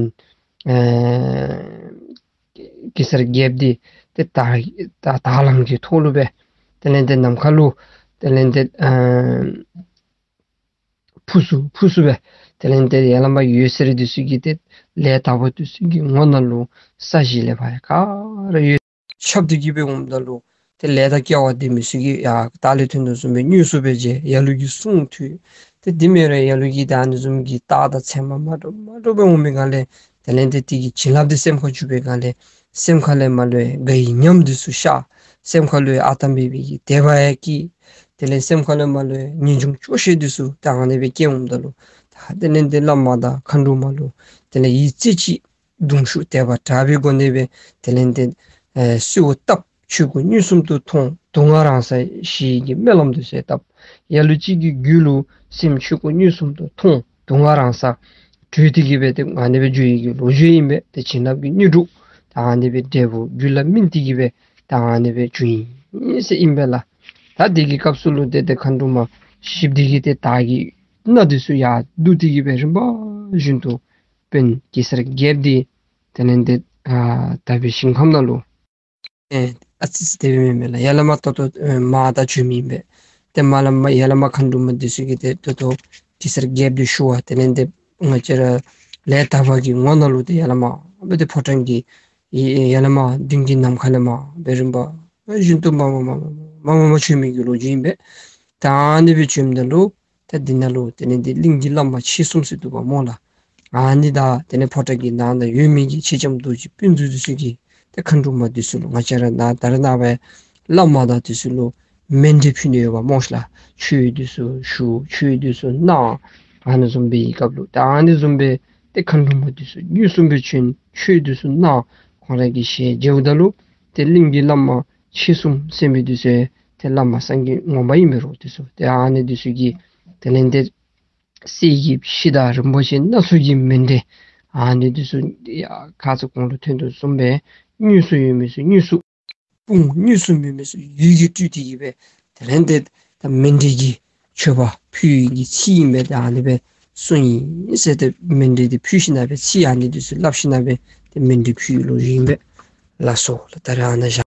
ཨེ་གེ་སར་རྒྱལཔོ་འདི་ཏེ་ད་ད་དྭགས་ལམ་གྱི་ཐོག་ལུ་སྦེ་དེ་ལས་ཏེ་ནམ་མཁའ་ལུ་དེ་ལས་ཏེ་ཨེ་འཕུར་སུ་འཕུར་སུ་སྦེ་དེ་ལས་ཏེ་ཡར་ལས་མར་འོད་ཟེར་འདི་ཚུ་གིས་ཏེ་ལས་དག་པ་འདི་ཚུ་གི་ངོ་ནང་ལུ་ས་གཞི་ལས་ཕར་ཡང་ག་ར་འོད་ཁྱབ་སྟེ་གི་སྦེ་འོངམ་ད་ལུ་ཏེ་ལས་དང་སྐལ་བ་ལྡན་མི་ཚུ་གིས་ཡར་ལྟག་ལས་ཐོན་དོ་བཟུམ་སྦེ་དངོས་སུ་སྦེ་མཇལ། ལ་ལུ་གིས་གསུང་ཐོས། ཏེ་དེ་མེན་རུང་ལ་ལུ་གིས་ད་ཨ་ནི་བཟུམ་གྱི་རྟགས་དང་མཚན་མ་མ་འདྲཝ་མ་འདྲཝ་སྦེ་འོང་མི་སྒང་ལས་དེ་ལས་ཏེ་དེ་གི་བྱིན་རླབས་འདི་སེམས་ཁར་འཇུག་པའི་སྒང་ལས་སེམས་ཁ་ལས་མར་ལུ་ཡང་དགའ་བའི་ཉམས་འདི་ཚུ་ཤར། སེམས་ཁ་ལུ་ཡང་ཨ་རྟག་མེད་པའི་གི་དད་པ་ཡང་སྐྱེ། དེ་ལས་སེམས་ཁ་ལུ་མར་ལུ་ཡང་ངེས་འབྱུང་སྐྱོ་ཤས་འདི་ཚུ་ད་ཨ་ནི་སྦེ་སྐྱེ་འོངམ་ད་ལུ་ད་དེ་ལས་ཏེ་བླ་མ་དང་མཁའ་འགྲོ་མ་ལུ་དེ་ལས་ཡིད་རྩེ་གཅིག་གདུང་ཤུགས་དད་པ་དྲག་པོའི་སྒོ་ནས་སྦེ་དེ་ལས་ཏེ་ཨེ་གསོལཝ་བཏབ། ཆོས་སྐུ་མངོན་སུམ་དུ་མཐོང་། སྡུག་བསྔལ་རང་སར་ཞི་ཡི་གི་སྨོན་ལམ་འདི་ཚུ་བཏབ། ལ་ལུ་ཅིག་གི་རྒྱུད་ལུ་སེམས་ཆོས་སྐུ་མངོན་སུམ་དུ་མཐོང་། སྡུག་བསྔལ་རང་སར་གྲོལ་ཏེ་གི་སྦེ་ཏེ་ཨ་ནི་སྦེ་འགྱོ་ཡི་གི་ལོ་རྒྱུས་ཨིན་པས། ཏེ་བྱིན་རླབས་ཀྱི་དངོས་གྲུབ་ད་ཨ་ནི་སྦེ་འབྲས་བུ་རྒྱུད་ལ་སྨིན་ཏེ་གི་སྦེ་ད་ཨ་ནི་སྦེ་བྱུང་ཡི་ཟེར་ཨིན་པས་ལགས། ད་དེ་གི་སྐབས་སུ་ལུ་ཏེ་ཏེ་མཁའ་འགྲོ་མ་བཞི་པོ་འདི་གིས་ཏེ་དར་གྱི་སྣ་འདི་ཚུ་ཡར་བསྡུ་སྟེ་གི་སྦེ་རིམ་པ་བཞིན་དུ་དཔོན་གེ་སར་རྒྱལཔོ་འདི་དེ་ལས་ཏེ་ཨ་དག་པའི་ཞིང་ཁམས་ནང་ལུ་ཨེ་ཨ་ཙི་ཙི་དེ་སྦེ་མེན་མས་ལགས། ཡར་ལས་མར་ད་ལྟོ་ཨེ་མར་ད་བྱོན་མི་ཨིན་པས། ཏེ་མར་ལས་མར་ཡར་ལས་མར་མཁའ་འགྲོ་མ་འདི་ཚུ་གིས་ཏེ་ད་ལྟོ་གེ་སར་རྒྱལཔོ་འདི་ཞུ་བར་དེ་ལས་ཏེ་ང་བཅས་ར་ལས་དག་པ་གི་ངོ་ནང་ལུ་ཏེ་ཡར་ལས་མར་སྦེ་ཏེ་ཕོ་བྲང་གི་ཡར་ལས་མར་མདུན་གྱི་ནམ་མཁའ་ལས་མར་སྦེ་རིམ་པ་བཞིན་དུ་མར་མར་མར་མར་མར་མར་བྱོན་མི་གི་ལོ་རྒྱུས་ཨིན་པས། ད་ཨ་ནི་སྦེ་བྱོནམ་ད་ལུ་ད་འདི་ནང་ལུ་དེ་ལས་ཏེ་གླིང་གི་བླ་མ་མཆེད་གསུམ་ཟེར་འདུག་པ་སྨོ་ལགས། ཨ་ནི་དང་དེ་ལས་ཕོ་བྲང་གི་ནང་ན་ཡོད་མི་གི་མཆེད་ལྕམ་རྡོ་རྗེ་སྤུན་ཚུ་འདི་ཚུ་གིས་ཏེ་མཁའ་འགྲོ་མ་འདི་ཚུ་ལུ་ང་བཅས་ར་ནཱ་ད་རེས་ནངས་པ་བླ་མ་དང་འདི་ཚུ་ལུ་མཎྜལ་ཕུལ་ནི་ཡོདཔ་སྨོ་ལགས། ཆོས་འདི་ཚུ་ཞུ་ཆོས་འདི་ཚུ་གནང་ཨ་ནི་བཟུམ་སྦེ་གི་སྐབས་ལུ་ད་ཨ་ནི་བཟུམ་སྦེ་ཏེ་མཁའ་འགྲོ་མ་འདི་ཚུ་མངོན་སུམ་སྦེ་བྱོན་ཆོས་འདི་ཚུ་གནང་ཁོང་ར་གི་ཞལ་མཇལཝ་ད་ལུ་ཏེ་གླིང་གི་བླ་མ་མཆེད་གསུམ་ཟེར་མི་འདི་ཚུ་ཏེ་བླ་མ་སངས་རྒྱས་ངོ་མ་ཨིན་པས་རོ། འདི་ཚུ་ཏེ་ཨ་ནི་འདི་ཚུ་གིས་དེ་ལས་ཏེ་གསེར་གྱི་ཕྱེ་དང་རིན་པོ་ཆེ་སྣ་ཚོགས་ཀྱི་མཎྜལ་ཨ་ནི་འདི་ཚུ་ཡ་ཁ་ཙ་གོང་ལུ་ཐོན་དོ་བཟུམ་སྦེ་དངོས་སུ་ཡོད་མི་ཚུ་དངོས་སུ་དཔུང་དངོས་སུ་མེད་མི་ཚུ་ཡུལ་གྱིས་སྤྲུལ་ཏེ་གི་སྦེ་དེ་ལས་ཏེ་ད་མཎྜལ་གྱི་མཆོད་པ་ཕུལ་ཡི་གི་ཚིག་ཨིན་པས། ད་ཨ་ནི་སྦེ་གསུངས་ཡི་ཟེར། ཏེ་མཎྜལ་འདི་ཕུལ་ཞིནམ་སྦེ་ཚིག་ཨ་ནི་འདི་ཚུ་སླབ་ཞིནམ་སྦེ་ཏེ་མཎྜལ་ཕུལ་ཡི་ལོ་རྒྱུས་ཨིན་པས། ལགས་སོ་ལགས། ད་རེས་ཨ་ནཱ་བཞག།